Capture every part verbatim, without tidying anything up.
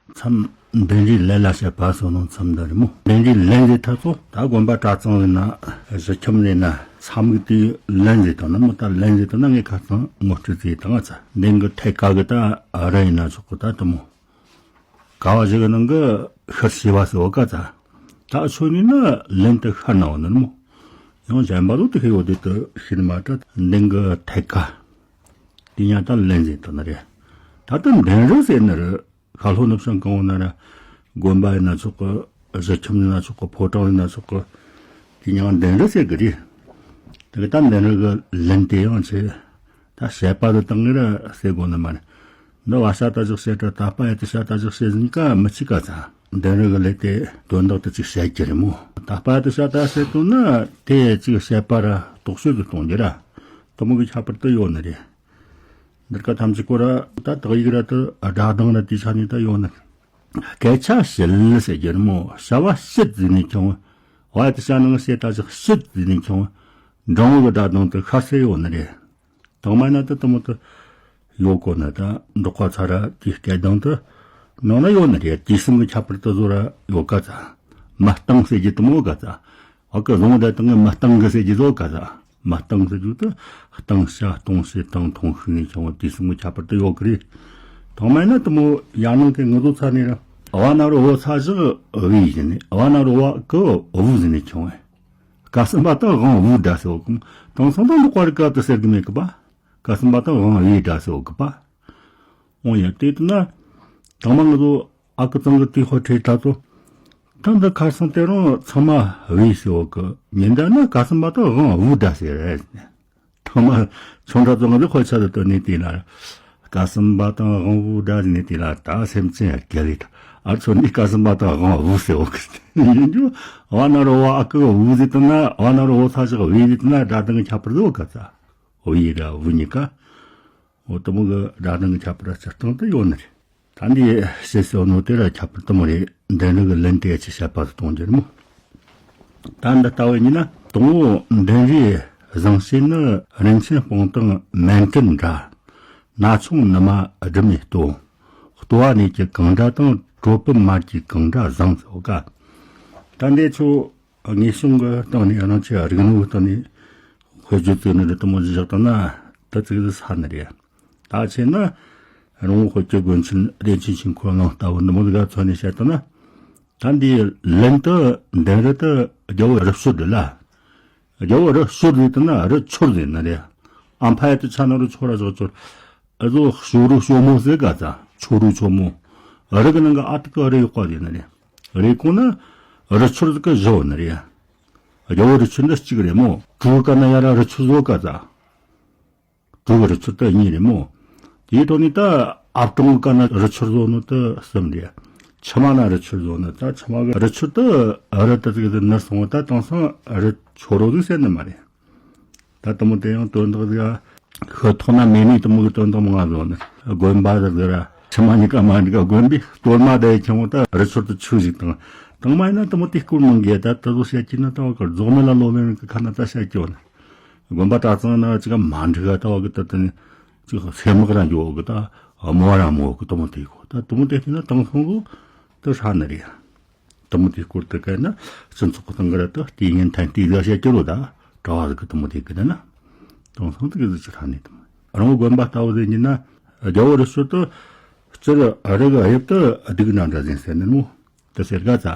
མཚམས་མདུན་རིའི་ལན་ལ་བཤད་པ་སོགས་ནང་མཚམས་འདི་རེད་མོ། མདུན་རིའི་ལན་ཟེར་ཐག་ཚོ་ད་དགོན་པ་གྲྭ་ཚང་ཟེར་ན་གཞི་ཁྱིམ་ཟེར་ན་ས་མིག་དེའི་ལན་ཟེར་དང་ན་མོ། ད་ལན་ཟེར་དང་ན་ངས་ཁ་སང་ངོ་སྤྲོད་ཙིག་བཏང་ང་ཚ། མདུན་གྱི་ཐད་ཀ་གི་ད་རི་ཡིན་ན་ཆོག་གི། ད་དུ་མོ་ཀ་བ་བཞི་གི་ནང་གི་ཤར་ཞེས་པ་ཟེར་བ་ཀ་ཚ། ད་ཆོས་ནི་ནི་ལན་དུ་ཤར་ན་འོ་ནི་མོ། ཡང་གཞན་པ་ལོ་དུ་ཤེས་ཡོད་དེ་དུ་ཤེས་ནི་མ་ད། མདུན་གྱི་ཐད་ཀ་དེ་ཉག་ད་ལན་ཟེར་དང་ན་རེད། ད་དུ་མདུན་རི་ཟེར་ནི་རི། ཤར་ལྷོ་ནུབ་བྱང་གང་བོ་ན་ར། དགོན་པ་ཡིན་ན་ཆོག་གི། གཞི་ཁྱིམ་ཡིན་ན་ཆོག་གི། ཕོ་བྲང་ཡིན་ན་ཆོག་གི། དེ་ཡང་མདུན་རི་ཟེར་གི་རེད། དེ་གི་ད་མདུན་རི་གི་ལན་དེ་ཡང་ཆེ། ད་བཤད་པ་དུ་བཏང་གི་ར་ཟེར་དགོས་ནི་མ་རེད། འདི་བ་ཤ་ད་ཅིག་བཤད་དྲ་ད་པ་ཡ་དུ་ཤ་ད་ཅིག་བཤད་ཟིན་ཀ་མི་གཅིག་ག་ཚ། མདུན་རི་གི་ལན་དེ་དོན་དག་དུ་ཅིག་བཤད་རྒྱུ་རེད་མོ། ད་པ་ཡ་དུ་ཤ་ད་བཤད་དུ་ན་དེ་ཅིག་བཤད་པ་ར་རྟོག་དཔྱོད་དུ་གཏོང་རྒྱུ་ར། དུ་མོ་གི་ཁྱད་པར་དུ་ཡོད་ནི་རེད། འདིར་ཀ་ཐམས་ཅད་ཀོ་ར་ད་དག་ཡིག་ར་དུ་སྒྲ་གདངས་ར་དེ་ཆ་ནས་ད་ཡོད་ནི། སྐད་ཆ་བཤད་ཟེར་རྒྱུ་རེད་མོ། བྱ་བ་བྱེད་ཟེར་ནས་ཀྱང་། བ་དེ་བྱ་ནང་བྱེད་ད་ཅིག་བྱེད་ཟེར་ནས་ཀྱང་། འབྲིང་བོ་གི་སྒྲ་གདངས་དུ་ཤ་ཟེར་ཡོད་ནི་རེད། དང་མ་ན་དུ་དུ་མོ་དུ་ཡོད་གོ་ན་ད་འབྲོག་པ་ཚ་ར་དེའི་སྐད་གདངས་དུ་ནང་ན་ཡོད་ནི་རེད། དུས་གསུམ་གི་ཁྱད་པར་དུ་བཟོ་ར་ཡོད་ག་ཚ། མི་གཏང་ཟེར་རྒྱུ་དུ་མོ་ག་ཚ། བ་གི་བཟུང་བ་དང་གི་མི་གཏང་གི་ཟེར་གྱི་བཟོ་ག་ས། མི་གཏང་ཟེར་རྒྱུ་དུ་གཏང་བྱ་གཏོང་བྱེད་བཏང་མཐོང་ཤུགས་ནས་བྱུང་བ་དུས་གསུམ་གྱི་ཁྱད་པར་དུ་ཡོད་གི་རེད། ཐོག་མ་ཡིན་ན་དུ་མོ་ཡང་ནང་གི་ངུ་ཟོ་ཚ་ནས་ར། ཨ་བ་ན་རོ་བོ་ཚ་བཞག་བའི་ཟེར་ནས། ཨ་བ་ན་རོ་བ་གི་བུ་ཟེར་ནས་བྱུང་བས། སྐ་སུན་པ་དང་དབང་བུ་འདྲ་ཟེར་བ་གི་མོ། དེང་སང་དང་འབྲོག་པ་རིགས་ཀ་དུ་ཟེར་གི་མེད་གི་པ། སྐ་སུན་པ་དང་དབང་བའི་འདྲ་ཟེར་བ་གི་པ། འོང་ཡ་དེ་དུ་ན། དང་མ་ངུ་ཟོ། ཨ་ཁུ་ཚང་གི་དུས་ཧོ་ཁྲེ་ད་ཚོ། ད་འདི་ཁར་སང་དེ་རིང་ཚང་མ་བུས་ཟེར་བ་གི། ཉིན་ད་ན་སྐ་སུན་པ་དང་དབང་བུ་འདྲ་ཟེར་རེད། ཐང་མ་ཆུང་དྲགས་ཚོ་ང་ཚོ་ཁོ་ཆ་དུ་དོན་ནི་དེ་ལ། སྐ་སུན་པ་དང་དབང་བུ་འདྲ་ཟེར་ནི་དེ་ལ་ད་སེམས་ཅན་རྒྱལ་ལེ་ད། ཨ་ཚོ་ནི་སྐ་སུན་པ་དང་དབང་བུ་ཟེར་བ་གི། ཡིན་རྒྱུ་ཨ་ན་རོ་བ་ཨ་ཁུ་བུ་ཟེར་དུ་ན་ཨ་ན་རོ་བོ་ཚ་ཞག་བུ་ཟེར་དུ་ན་སྒྲ་གདངས་ཁྱད་པར་ཟེར་བ་ག་ཚ། བུ་ཡི་ར་བུ་གཉིས་ཀ་འོ་དུ་མོ་གི་སྒྲ་གདངས་ཀྱི་ཁྱད་པར་སྤྱིར་བཏང་དུ་ཡོད་ནི་རེད། ད་འདི་ཞེས་སོ་ནོ་དེ་ལ་ཁྱད་པར་དུ་མོ་རེད། མདུན་རི་གི་ལན་དེ་ཅི་བཤད་པ་དུ་གཏོང་རྒྱུ་རེད་མོ། ད་འདི་ལྟ་བུ་ཡིན་ན་དང་པོ་མདུན་རིའི་བཟང་བྱེད་ནི། རིན་ཆེན་སྤུངས་དང་མཎྜལ་འདྲ། ན་ཆུང་ནུ་མ་སྦྲུམ་མའི་ལྟོ། ལྟོ་བ་ནས་ཀྱི་གང་འདྲ་དང་། གྲོ་པི་མར་གྱི་གང་འདྲ་བཟང་ཟེར་བ་ག། ད་འདི་ཚོ། དངོས་བྱུང་གི་སྟེང་ནས་རང་ཆེ་རིག་ནོ་གི་སྟེང་ནས་དཔེ་བརྗོད་བཙུགས་ནས་འདི་དུ་མོ་ཞིག་བཞག་བཏང་ན་ད་ཙིག་ཟིག་ས་ནི་རེད། ད་ཆེ་ན་རོང་བོ་དཔེ་བརྗོད་དགོན་ཆེན་བདེ་ཆེན་ཆོས་འཁོར་གླིང་ལྟ་བུ་འདི་མོ་ཟིག་ག་མཚོན་ནས་བཤད་བཏང་ན། ད་འདིའི་ལན་དུ་མདུན་རི་དུ་རྒྱལ་བོ་རི་ཕྱོར་འདི་ལ། རྒྱལ་བོ་རི་ཕྱོར་ཟེར་དུ་ན་རི་ཕྱོར་ཟེར་ནི་རེད། ཨམ་ཕ་ཡ་དུ་ཆ་ན་རི་ཕྱོར་ར་ཟོ་ཕྱོར། ཨ་ཟོ་ཕྱོ་རུ་ཕྱོ་མོ་ཟེར་ག་ཚ། ཕྱོ་རུ་ཕྱོ་མོ། རི་གི་ནང་གི་ཨ་ཏི་ཀི་རི་ཡོད་པ་ཟེར་ནི་རེད། རེ་གོང་ན་རི་ཕྱོར་ཟིག་གི་བཞི་བོ་ནི་རེད། རྒྱལ་བོ་རི་ཕྱོར་འདི་གཅིག་རེད་མོ། གྲུ་གི་ཀ་ན་ཡ་ར་རི་ཕྱོར་བཟོ་ག་ཚ། གྲུ་གི་རི་ཕྱོར་དུ་གཉིས་རེད་མོ། དེའི་ཐོག་ནས་ད་ཨབ་གྲོང་གི་ཀ་ན་རི་ཕྱོར་བཟོ་ནི་དུ་གསུམ་རེད། ཕྱི་མ་ན་རི་ཕྱོར་བཟོ་ནི་ད་ཕྱི་མ་གི་རི་ཕྱོར་དུ་རི་དུ་ཟིག་དུ་ནར་སོང་བ་ད་དེང་སང་རི་ཕྱོ་རོ་ཟིག་ཟེར་ནི་མ་རེད། ད་དུ་མོ་དེ་ཡང་དོན་དག་ཟིག་ཤོད་ཐོག་ན་མེད་ནི་དུ་མོ་གི་དོན་དག་མང་ང་བཟོ་ནི། དགོན་པ་ཟིག་ཟིག་ར་ཕྱི་མ་གཉིས་ཀ་མ་འགྲིག་ག། དགོན་པའི་གཏོར་མ་དེ་ཁྱེར་འོང་ད་རི་ཕྱོར་དུ་ཆུ་ཞིག་དང་། དང་མ་ཡིན་ན་དུ་མོ་དེ་སྐོར་མང་གི་ད་དུ་ཟོ་བཤད་ཀྱི་ན་ད་བ་ཀར་རྫོགས་མེད་ལ་ལོ་མེད་གི་ཁ་ན་ད་བཤད་ཀྱི་བ་ནི། དགོན་པ་གྲྭ་ཚང་ན་ཅི་ག་མ་འགྲིག་ག་ད་བ་གི་ད་དུ་ནི་ཅི་ག་སེམས་མག་ར་འགྱོ་གི་ད་མོ་ར་མོ་གི་དུ་མོ་དེ་གོ། ད་དུ་མོ་དེ་ཐི་ན་དང་སོང་གོ་ད་ཧྲ་ནི་རེད། དུ་མོ་དེ་སྐོར་དུ་བཀལ་ན་སྤྱི་ཚོགས་ཀྱི་སྟེང་གི་ར་ད་ལྟས་ངན་ཐན་ལྟས་ཟ་བཤད་ཀྱི་རོ་ད་གྲྭ་བ་ཟིག་གི་དུ་མོ་དེ་གི་ད་ན་དེང་སང་དེ་གི་ཟིག་ཅི་ཧྲ་ནས་དུ་མོ་རང་དགོན་པ་ལྟ་བུ་ཟིག་ཡིན་ན་རྒྱལ་བོ་རི་ཕྱོར་དུ་སྤྱིར་རི་གི་དབྱིབས་དུ་སྡུག་ན་འདྲ་ཟིན་ཟེར་ནི་མོ་དུ་ཟེར་ག་ཚ།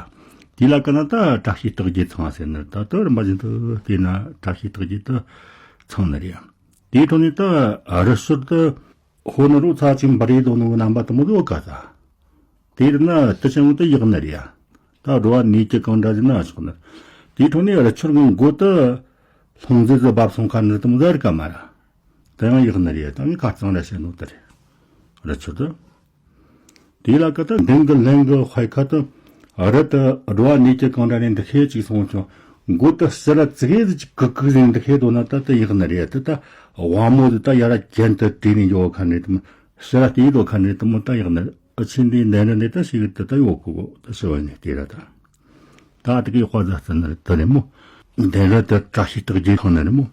དེ་ལ་ཀ་ན་ད་བཀྲ་ཤིས་རྟགས་བརྒྱད་ཚང་ཟེར་ནི་ད་དུ་རིམ་པ་བཞིན་དུ་བལྟས་ན་བཀྲ་ཤིས་རྟགས་བརྒྱད་དུ་ཚང་ནི་རེད། དེའི་ཐོག་ནས་ད་རི་ཕྱོར་དུ། ཧོ་ནི་རོ་ཚ་ཅིང་འབར་རེ་དོ་ནོ་རྣམ་པ་དུ་མོ་ཟོ་ག་ས། དེ་རིགས་ན་དུ་ཅན་དུ་ཡག་ནི་རེད་ཡ། ད་འགྲོ་བ་ནས་ཀྱི་གང་འདྲ་ཟིན་ན་ཆོག་ནི། དེའི་ཐོག་ནས་རི་ཕྱོར་གི་མགོ་དུ་ལྷུང་ཟེར་ཟི་བབ་སོང་ཁ་ནི་དུ་མོ་ཟ་རི་ཀ་མ་ར། དེ་ཡང་ཡག་ནི་རེད་ད་ངས་ཁ་གཙང་ར་བཤད་ནོ་དེ་རེད། རི་ཕྱོར་དུ། དེ་ལ་ཀ་ད་མདུན་གི་ལན་གི་དཔེ་ཁ་དུ། རི་དུ་འགྲོ་བ་ནས་ཀྱི་གང་འདྲ་ནས་འདུ་ཤེས་ཅིག་སོང་ཀྱང་མགོ་དུ་ཕྱི་ར་ཙི་གེ་ཟིག་ཅིག་གུག་གུག་ཟིག་འདུ་ཤེས་དོ་ན་ད་དུ་ཡག་ནི་རེད་དུ་ད་དབང་མོ་ཟིག་ད་ཡ་ར་གྱེན་དུ་བྲིས་ནས་འགྱོ་ཁ་ནས་དུ་མོ་ཕྱི་ར་དེ་དོ་ཁ་ནས་དུ་མོ་ད་ཡག་ནི་ཨ་ཆེན་དེ་འདན་ར་ནས་ད་ཞིག་དུ་ད་ཡོད་གོ་གོ་ད་ཕྱི་བ་ནས་དེ་ར་ད་ད་དུ་གི་དཔའ་ཟ་ཙི་ནི་རེད་དུ་རེད་མོ། འདན་ར་དུ་བཀྲ་ཤིས་རྟགས་བརྒྱད་ཁོ་ནི་རེད་མོ།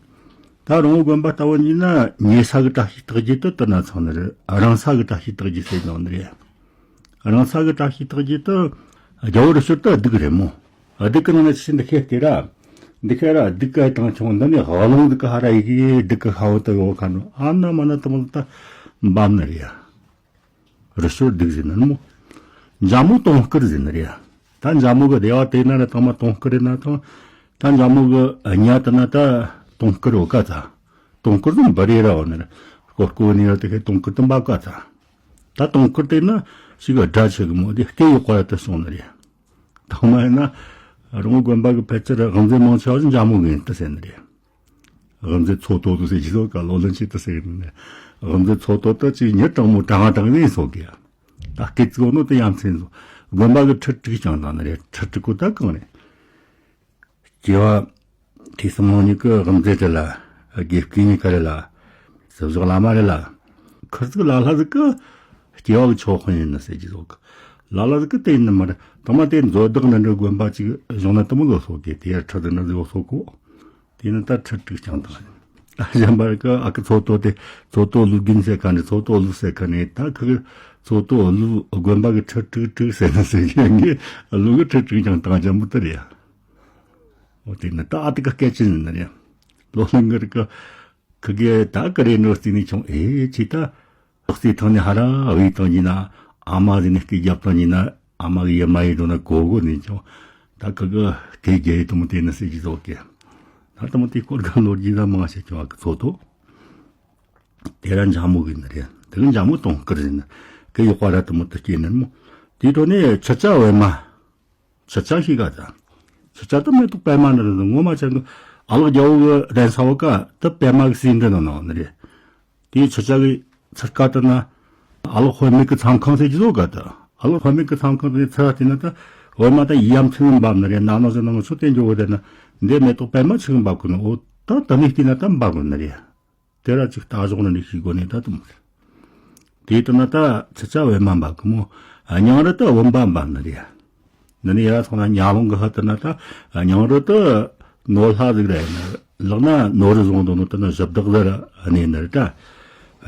ད་རོང་བོ་དགོན་པ་ལྟ་བུ་ཡིན་ན་ཉེ་ས་གི་བཀྲ་ཤིས་རྟགས་བརྒྱད་དུ་དུ་ན་ཚང་ནི་རེད། རིང་ས་གི་བཀྲ་ཤིས་རྟགས་བརྒྱད་ཟེར་ནོ་ནི་རེད། རང་ས་གི་བཀྲ་ཤིས་རྟགས་བརྒྱད་དུ་རྒྱལ་པོ་རི་ཤོད་དུ་སྡུག་རེད་མོ། སྡུག་གི་ནང་ནས་ཆི་འདི་ཁེ་སྟེ་ར། འདི་ཁེ་ར་སྡུག་གི་དང་ཆུང་འདི་ནས་ཧ་ལོང་སྡུག་གི་ཧ་ར་ཡི་གི་སྡུག་གི་ཧ་བོ་དུ་ཡོང་ཁ་ནོ་ཨ་ན་མ་ན་དུ་མོ་ད་འབབ་ནི་རེད་ཡ། རི་ཤོད་སྡུག་ཟེར་ནི་མོ། འཇམ་མོ་དུང་དཀར་ཟེར་ནི་རེད་ཡ། ད་འཇམ་མོ་གི་སྡེ་བ་དེ་ན་ར་དང་མ་དུང་དཀར་རེད་ན་དང་། ད་འཇམ་མོ་གི་ཉ་དེ་ན་ད་དུང་དཀར་འོ་ཀ་ད། དུང་དཀར་དུ་འབར་རེ་ར་འོ་ནི་ར་ཀོ་ཀོ་ནི་ར་དེ་ཁེ་དུང་དཀར་དུ་འབབ་ཀ་ད། ད་དུང་དཀར་དེ་ན་ཞིག་གི་སྒྲ་ཆེ་གི་མོ་དེ་སྐད་ཡོད་ཀ་ཡ་དུ་སོང་ནི་རེད། ཐོག་མ་ཡིན་ན་རི་བོ་དགོན་པ་གི་ཕལ་ཆེར་དབང་རྫས་མང་ཆེ་བ་ཞིག་འཇམ་མོ་གི་ཡིན་དུ་ཟེར་ནི་རེད། དབང་རྫས་ཚོ་ཏོ་དུ་ཟེར་གྱི་སོ་ག་ལོ་ལོན་ཆེ་དུ་ཟེར་གི་ནི་རེད། དབང་རྫས་ཚོ་ཏོ་དུ་ཅིག་ཉི་དྲང་མོ་དྲང་དྲང་ཡིན་སོ་གི་ཡ། ད་སྐད་ཚིག་ནོ་དུ་ཡ་མཚན་སོ། དགོན་པ་གི་ཁྲི་དྲུག་ཀྱང་དང་ནི་རེད། ཁྲི་དྲུག་གོ་ད་གང་རེད། སྐྱེ་བ་ཐོས་བསམ་སྨོན་གཉིས་ཀྱི་དབང་རྫས་རེད་ལ། དགེ་བསྐོས་གཉིས་ཀ་རེད་ལ། ཟབ་ཟབ་བླ་མ་རེད་ལ། ཁུར་ཚིག་ལ་ལྷ་ཟིག་གི་སྐྱེ་བ་གི་ཆོག་དཔོན་ཡིན་ནི་ཟེར་གྱི་ཟོག་ལ་ལྷ་ཟིག་གི་དེ་ཡིན་ནི་མ་རེད། དང་མ་དེ་མཛོ་བདག་ནི་འདྲ་དགོན་པ་ཅིག་བཞེངས་ན་དུ་མོ་ལོ་སོག་གི་དེ་ཡར་ཁྲི་ཟིག་ནི་ཟིག་སོག་གོ། དེ་ནི་ད་ཁྲི་དྲུག་ཀྱང་དང་། གཞན་པར་གི་ཨ་ཁུ་ཚོ་ཏོ་དེ་ཚོ་ཏོ་ལུག་རྒྱུན་ཟེར་ག་ནི་ཚོ་ཏོ་ལུག་ཟེར་ག་ནི་ད་ཁུ་གི་ཚོ་ཏོ་ལུག་དགོན་པ་གི་ཁྲི་དྲུག་དྲུག་ཟེར་ནི་ཟེར་གྱི་ཡང་གི་ལུག་གི་ཁྲི་དྲུག་ཀྱང་དང་ཅན་པོ་དེ་རེད་ཡ། འོ་དེ་ནི་ད་ཨ་དེ་ག་སྐད་ཅན་ནི་རེད། ལོ་ལོན་གི་རིག་གི་ཁུ་གི་ད་གི་རེ་ནོ་རྩིས་ནི་ཆུང་ཨེ་ཆི་ད། རྟགས་རྩིས་ཐང་ནས་ཧ་ར་བའི་སྟེང་གྱི་ན་ཨ་མ་ཟིན་ནས་སྐད་རྒྱབ་སྟངས་ཀྱི་ན་ཨ་མ་གི་ཡི་མ་ཡི་འགྲོ་ན་གོ་གོ་ནས་ཀྱང་ད་གི་གི་སྐད་རྒྱ་ཡི་དུ་མོ་དེ་ནི་ཟེར་གྱི་ཟོག་གི། ད་དུ་མོ་དེ་སྐོར་ག་ལོ་རྒྱུས་ད་མང་ཤེས་ཀྱང་ཨ་གི་ཚོ་ཐོ། དེ་ར་འཇམ་མོ་གི་ནི་རེད། དེ་གི་འཇམ་མོ་དུང་དཀར་ཟིན་ནི་གི་ཡོག་པ་ར་དུ་མོ་དུ་སྐྱེས་ནི་མོ། དེའི་ཐོག་ནས་ཆུ་ཆ་བའི་མ། ཆུ་ཆ་ཤི་ག་ད། ཆུ་ཆ་དུ་མེ་ཏོག་པད་མ་ནི་རེད། ངོ་མ་ཆ་གི་ཨ་ལགས་རྒྱ་བོ་གི་རན་ས་བ་ཀ་དུ་པད་མ་གི་སྲིད་འདི་ནང་ནང་ནི་རེད། དེའི་ཆུ་ཆ་གི་ཚུར་ཀ་དུ་ན་ཨ་ལགས་དཔེ་མེད་གི་མཚམས་ཁང་ཟེར་གྱི་བཟོ་ག་ད། ཨ་ལགས་དཔེ་མེད་གི་མཚམས་ཁང་དུ་ནི་ཚུར་བལྟས་ན་ད་འོ་མ་ད་ཡ་མཚན་འབབ་ནི་རེད། ན་ནོ་ཟེར་ན་ང་ཚོ་དེ་འཇོག་གི་དེ་ན་འདི་མེ་ཏོག་པད་མ་ཆི་གི་འབབ་གི་ནོ། འོ་ད་ད་ནི་བལྟས་ན་ད་འབབ་གི་ནི་རེད། དེ་ར་ཅིག་ལྟ་ཞོག་ནི་ནི་ཤི་གོ་ནི་ད་དུ་མ་རེད། དེ་ལྟ་ན་ད་ཆུ་ཆ་བའི་མ་འབབ་གི་མོ། ཉང་རི་ད་བུམ་པ་འབབ་ནི་རེད། འདི་ནི་ཡ་སོང་ན་ཉ་ལོང་གི་ཧ་ལྟ་ན་ད་ཉང་རི་ད་ནོར་ལྷ་ཟིག་རེད་ནི། ལག་ན་ནོར་རི་བཟུང་དོ་ནོ་ད་ན་ཞབས་བདག་ཟེར་གནས་ནི་རེད་ད།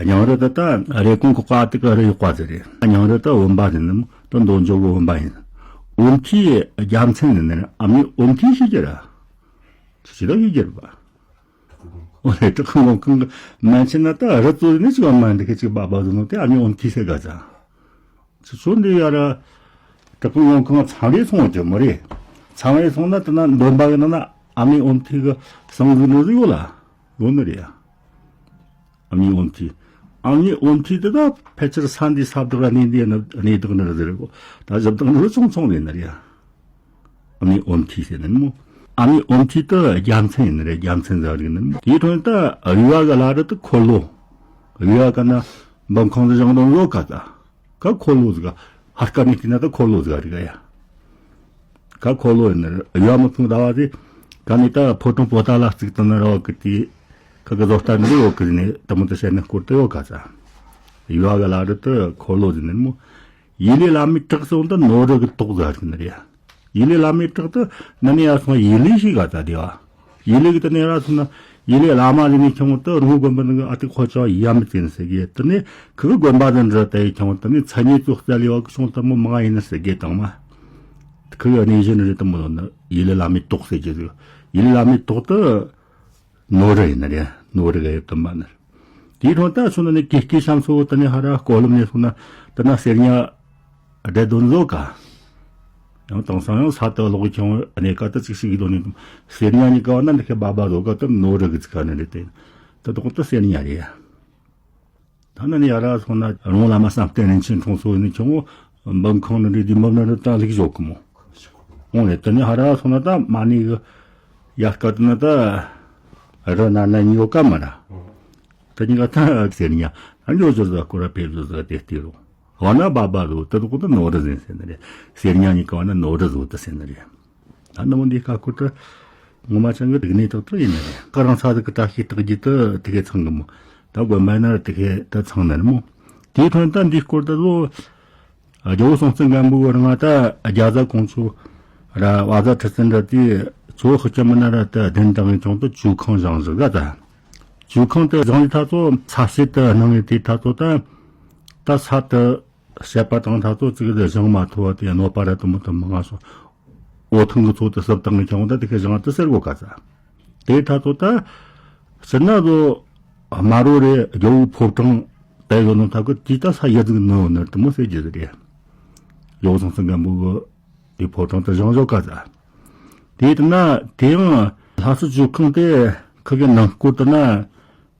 ཉང་རི་ད་ད་རེ་ཀུང་གི་ཀ་ཏི་ཀ་རི་ཡོག་པ་ཟེར་རེད། ཉང་རི་ད་བུམ་པ་ཟེར་ནི་མོ། ད་འདོན་འཇོག་གི་བུམ་པ་ཡིན། འོམ་ཐིའི་རྒྱལ་མཚན་ཡིན་ནི་རེད། ཨ་མའི་འོམ་ཐི་ཤི་རྒྱུ་ར། ཆི་ཆི་ད་ཤི་རྒྱུ་ར་བ། འོ་ལེ་བྲག་ངོ་ཁང་གི་མན་ཆད་ན་ད་རི་ཙོ་ནི་ཅི་བ་མ་འདི་ཁེ་ཅིག་བ་བ་ཟོ་ནོ་དེ་ཨ་མའི་འོམ་ཐི་ཟེར་ག་ཙ། ཅི་ཚོ་འདི་ཡ་ར་བྲག་ངོ་ཁང་ཚང་རེ་སོང་གི་མོ་རེ། ཚང་རེ་སོང་ན་ད་ན་འདོན་པ་གི་ན་ན་ཨ་མའི་འོམ་ཐི་གི་སང་ཟིག་ནི་ཟིག་ཡོད་ལ་ཡོད་ནི་རེད་ཡ། ཨ་མའི་འོམ་ཐི། ཨ་མའི་འོམ་ཐི་དེ་ད་ཕལ་ཆེར་ས་འདི་ས་བདག་གནས་འདི་ནི་གནས་བདག་ནི་རེད་ཟེར་གོ། ད་ཞབས་བདག་ནི་རེད་ཚོང་ཚོང་རེད་ནི་རེད་ཡ། ཨ་མའི་འོམ་ཐི་ཟེར་ནི་མོ། ཨ་མའི་འོམ་ཐི་དུ་རྒྱལ་མཚན་ཡིན་ནི་རེད། རྒྱལ་མཚན་ཟེར་གི་ནི་མོ། དེའི་ཐོག་ནས་ད་རུས་པ་གི་ལ་རི་དུ་འཁོར་ལོ། རུས་པ་ག་ན་འབུམ་ཁང་དུ་བཞེངས་དོན་ལོ་ག་ད། ག་འཁོར་ལོ་ཟིག་ག་ཧར་ཀ་ནས་བལྟས་ན་ད་འཁོར་ལོ་ཟིག་ག་རི་ག་ཡ། ག་འཁོར་ལོ་ཡིན་ནི་རུས་པ་མི་ཕུང་ཟླ་བ་དེ་ག་ནས་ད་ཕོ་བྲང་པོ་ཏ་ལ་གཙུག་ཏུ་ནི་ར་བ་གི་དེ་ག་གི་བཟོ་ལྟ་ནི་རེ་ཡོད་གི་ནི་ད་མོ་དུ་བཤད་ནི་སྐོར་དུ་ཡོད་ག་ས། རུས་པ་གི་ལ་རི་དུ་འཁོར་ལོ་ཟིག་ནི་མོ། ཡི་ལེ་བླ་མའི་བྲག་སོང་དུ་ནོར་བུ་གི་ཏོག་ཟེར་གི་ནི་རེད། ཡི་ལེ་བླ་མའི་བྲག་ཏུ་ནི་ནི་ཡར་སོང་ཡི་ལེ་ཞིག་ག་ད་དེ་བ། ཡི་ལེ་གི་ཏུ་ནི་ཡར་སོང་ན་ཡི་ལེ་བླ་མ་ལི་ནི་ཁྱོང་ཏུ་རུ་དགོན་པ་ནི་གི་ཨ་ཏི་ཁོ་ཅོ་ཡ་མི་ཙི་ནི་ཟེར་གི་ཏུ་ནི་ཁུ་གི་དགོན་པ་ནི་འདྲ་ཏེ་ཁྱོང་ཏུ་ནི་ཚ་ཉེ་ཙུག་ཙ་ལི་བ་གི་སོང་ཏུ་མོ་མ་ཡིན་ནི་ཟེར་གི་དང་མ། ཁུ་གི་གནས་གཞི་ནི་རི་ཏུ་མོ་ལོ་ནི་ཡི་ལེ་བླ་མའི་ཏོག་ཟེར་གི་ཟེར། ཡི་ལེ་བླ་མའི་ཏོག་ཏུ། ནོར་བུ་ཡིན་ནི་རེད། ནོར་བུ་གི་དབྱིབས་དུ་མ་ནི། དེའི་འཕྲོ་ད་སོང་ན་ནི་ཀི་ཀི་ཤམ་སོ་དེ་ནི་ཧ་ར་སྐོར་ལམ་ནས་སོང་ན་དེ་ན་གསེར་ཉ་སྦྲེལ་དོན་བཟོ་ག་ཡང་དེང་སང་ཡང་ས་དུ་ལོག་ཁྱོང་གནས་ཀ་དུ་ཅིག་ཞིག་གི་དོན་ནི་གསེར་ཉ་གཉིས་ཀ་བ་ན་འདི་ཁའི་སྦ་སྦ་བཟོ་ག་དུ་ནོར་བུ་གི་ཚིག་ག་ནི་རེད་དེ། དེ་དོག་དུ་གསེར་ཉ་རེད། ད་ནི་ནི་ཡ་ར་སོང་ན་རོང་བླ་མ་བསམ་གཏན་རིན་ཆེན་འཁྲུངས་སོ་ནི་ཁྱོང་འབུམ་ཁང་ནི་རི་དུས་འབུམ་ནི་རི་ད་ལིག་ཞོག་གི་མོ། འོང་ནི་དེ་ནི་ཧ་ར་སོང་ན་ད་མ་ནི་གི་ཡར་སྐད་དུ་ན་ད་རི་ན་ན་ཉོ་ཀ་མ་ར། དེ་ནི་ག་ད་གསེར་ཉ་ཨ་ཉོ་ཟོ་ཟོ་ཀོ་ར་ཕེབས་ཟོ་ཟོ་དེ་སྟེ་རུ་འོ་ན་སྦ་སྦ་རུ་དེ་དོག་དུ་ནོར་བུ་ཟིན་ཟེར་ནི་རེད། གསེར་ཉ་གཉིས་ཀ་བ་ན་ནོར་བུ་ཟོ་དུ་ཟེར་ནི་རེད། ད་ནི་མོ་འདི་ཀ་ཁུ་ཏུ་ངོ་མ་ཅང་གི་རིག་གནས་ཐོག་ཏུ་ཡིན་ནི་རེད། ཀ་རང་ཚ་དུ་གི་བཀྲ་ཤིས་རྟགས་བརྒྱད་དུ་དེ་གའི་ཚང་གི་མོ། ད་དགོན་པ་ན་དེ་གའི་ད་ཚང་ནི་རེད་མོ། དེའི་འཕྲོ་ད་འདི་སྐོར་ད་ལོ། རྒྱལ་པོ་སྲོང་བཙན་སྒམ་པོ་གི་རིང་ད་རྒྱ་བཟའ་ཀོང་ཇོ་ར་བ་ཟའ་ཁྲི་བཙུན་ར་དེ་ཚོ་ཤི་ཀྱ་མི་ན་ར་ད་གདན་དྲངས་ཀྱང་དུ་ཇོ་ཁང་བཞེངས་ཟིག་ག་ད། ཇོ་ཁང་དུ་བཞེངས་ཡི་ཐ་ཚོ་ས་སེ་དུ་སྣང་ཡི་དེ་ཐ་ཚོ་ད་ད་ས་དུ། བཤད་པ་དང་ཐ་ཚོ་ཙིག་དེ་བཞེངས་མ་ཐུབ་པ་དེ་གནོད་པ་ར་དུ་མོ་དུ་མང་ང་སོང་། འོ་ཐང་གི་ཚོ་དུ་སྲབ་དང་གི་ཁྱང་ད་དེ་ཁ་བཞེངས་དུ་ཟེར་གོ་ག་ས། དེ་ཐ་ཚོ་ད་ཕྱིར་ན་ཚོ་དམར་རོ་རེ་རྒྱལ་བོ་ཕོ་བྲང་དེ་ཡོད་ནོ་ཐ་གི་དེ་ད་ས་ཡ་ཟིག་ནོ་ནར་དུ་མོ་ཟེར་རྒྱུ་ཟིག་རེད། རྒྱལ་བོ་སྲོང་བཙན་སྒམ་པོ་གི་དེ་ཕོ་བྲང་དུ་བཞེངས་བཞག་ག་ས། དེ་ལྟ་ན་དེ་ཡང་ལྷ་ས་ཇོ་ཁང་དེ་ཁ་གི་ནང་སྐོར་དུ་ན།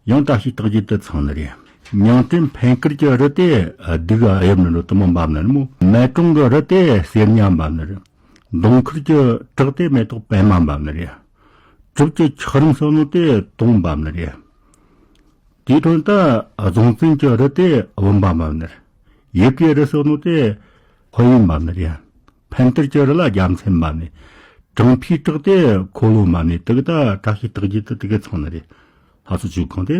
ཡང་བཀྲ་ཤིས་རྟགས་བརྒྱད་དུ་ཚང་ནི་རེད། ཉང་བྲན་འཕན་དཀར་གྱི་རི་དེ་གདུགས་གཡབ་ནི་རུ་དུ་མོ་འབབ་ནི་རེད་མོ། མལ་གྲོང་གི་རི་དེ་གསེར་ཉ་འབབ་ནི་རེད། གདོང་ཁུར་གྱི་བྲག་དེ་མེ་ཏོག་པད་མ་འབབ་ནི་རེད། གྲུབ་ཀྱི་འཁྱགས་རོམ་སོགས་ནོ་དེ་དུང་འབབ་ནི་རེད། དེའི་ཁྲོད་དུ་རྫོང་བཙན་གྱི་རི་དེ་བུམ་པ་འབབ་ནི་རེད། ཡུལ་གྱི་རི་སོགས་ནོ་དེ་ཧོ་ཡིན་འབབ་ནི་རེད། འཕན་དཀར་གྱི་རི་ལ་རྒྱལ་མཚན་འབབ་ནི། དྲང་ཕིའི་བྲག་དེ་འཁོར་ལོ་འབབ་ནི་དེ་གི་ད་བཀྲ་ཤིས་རྟགས་བརྒྱད་དུ་དེ་གི་ཚང་ནི་རེད། ལྷ་ས་ཇོ་ཁང་དེ།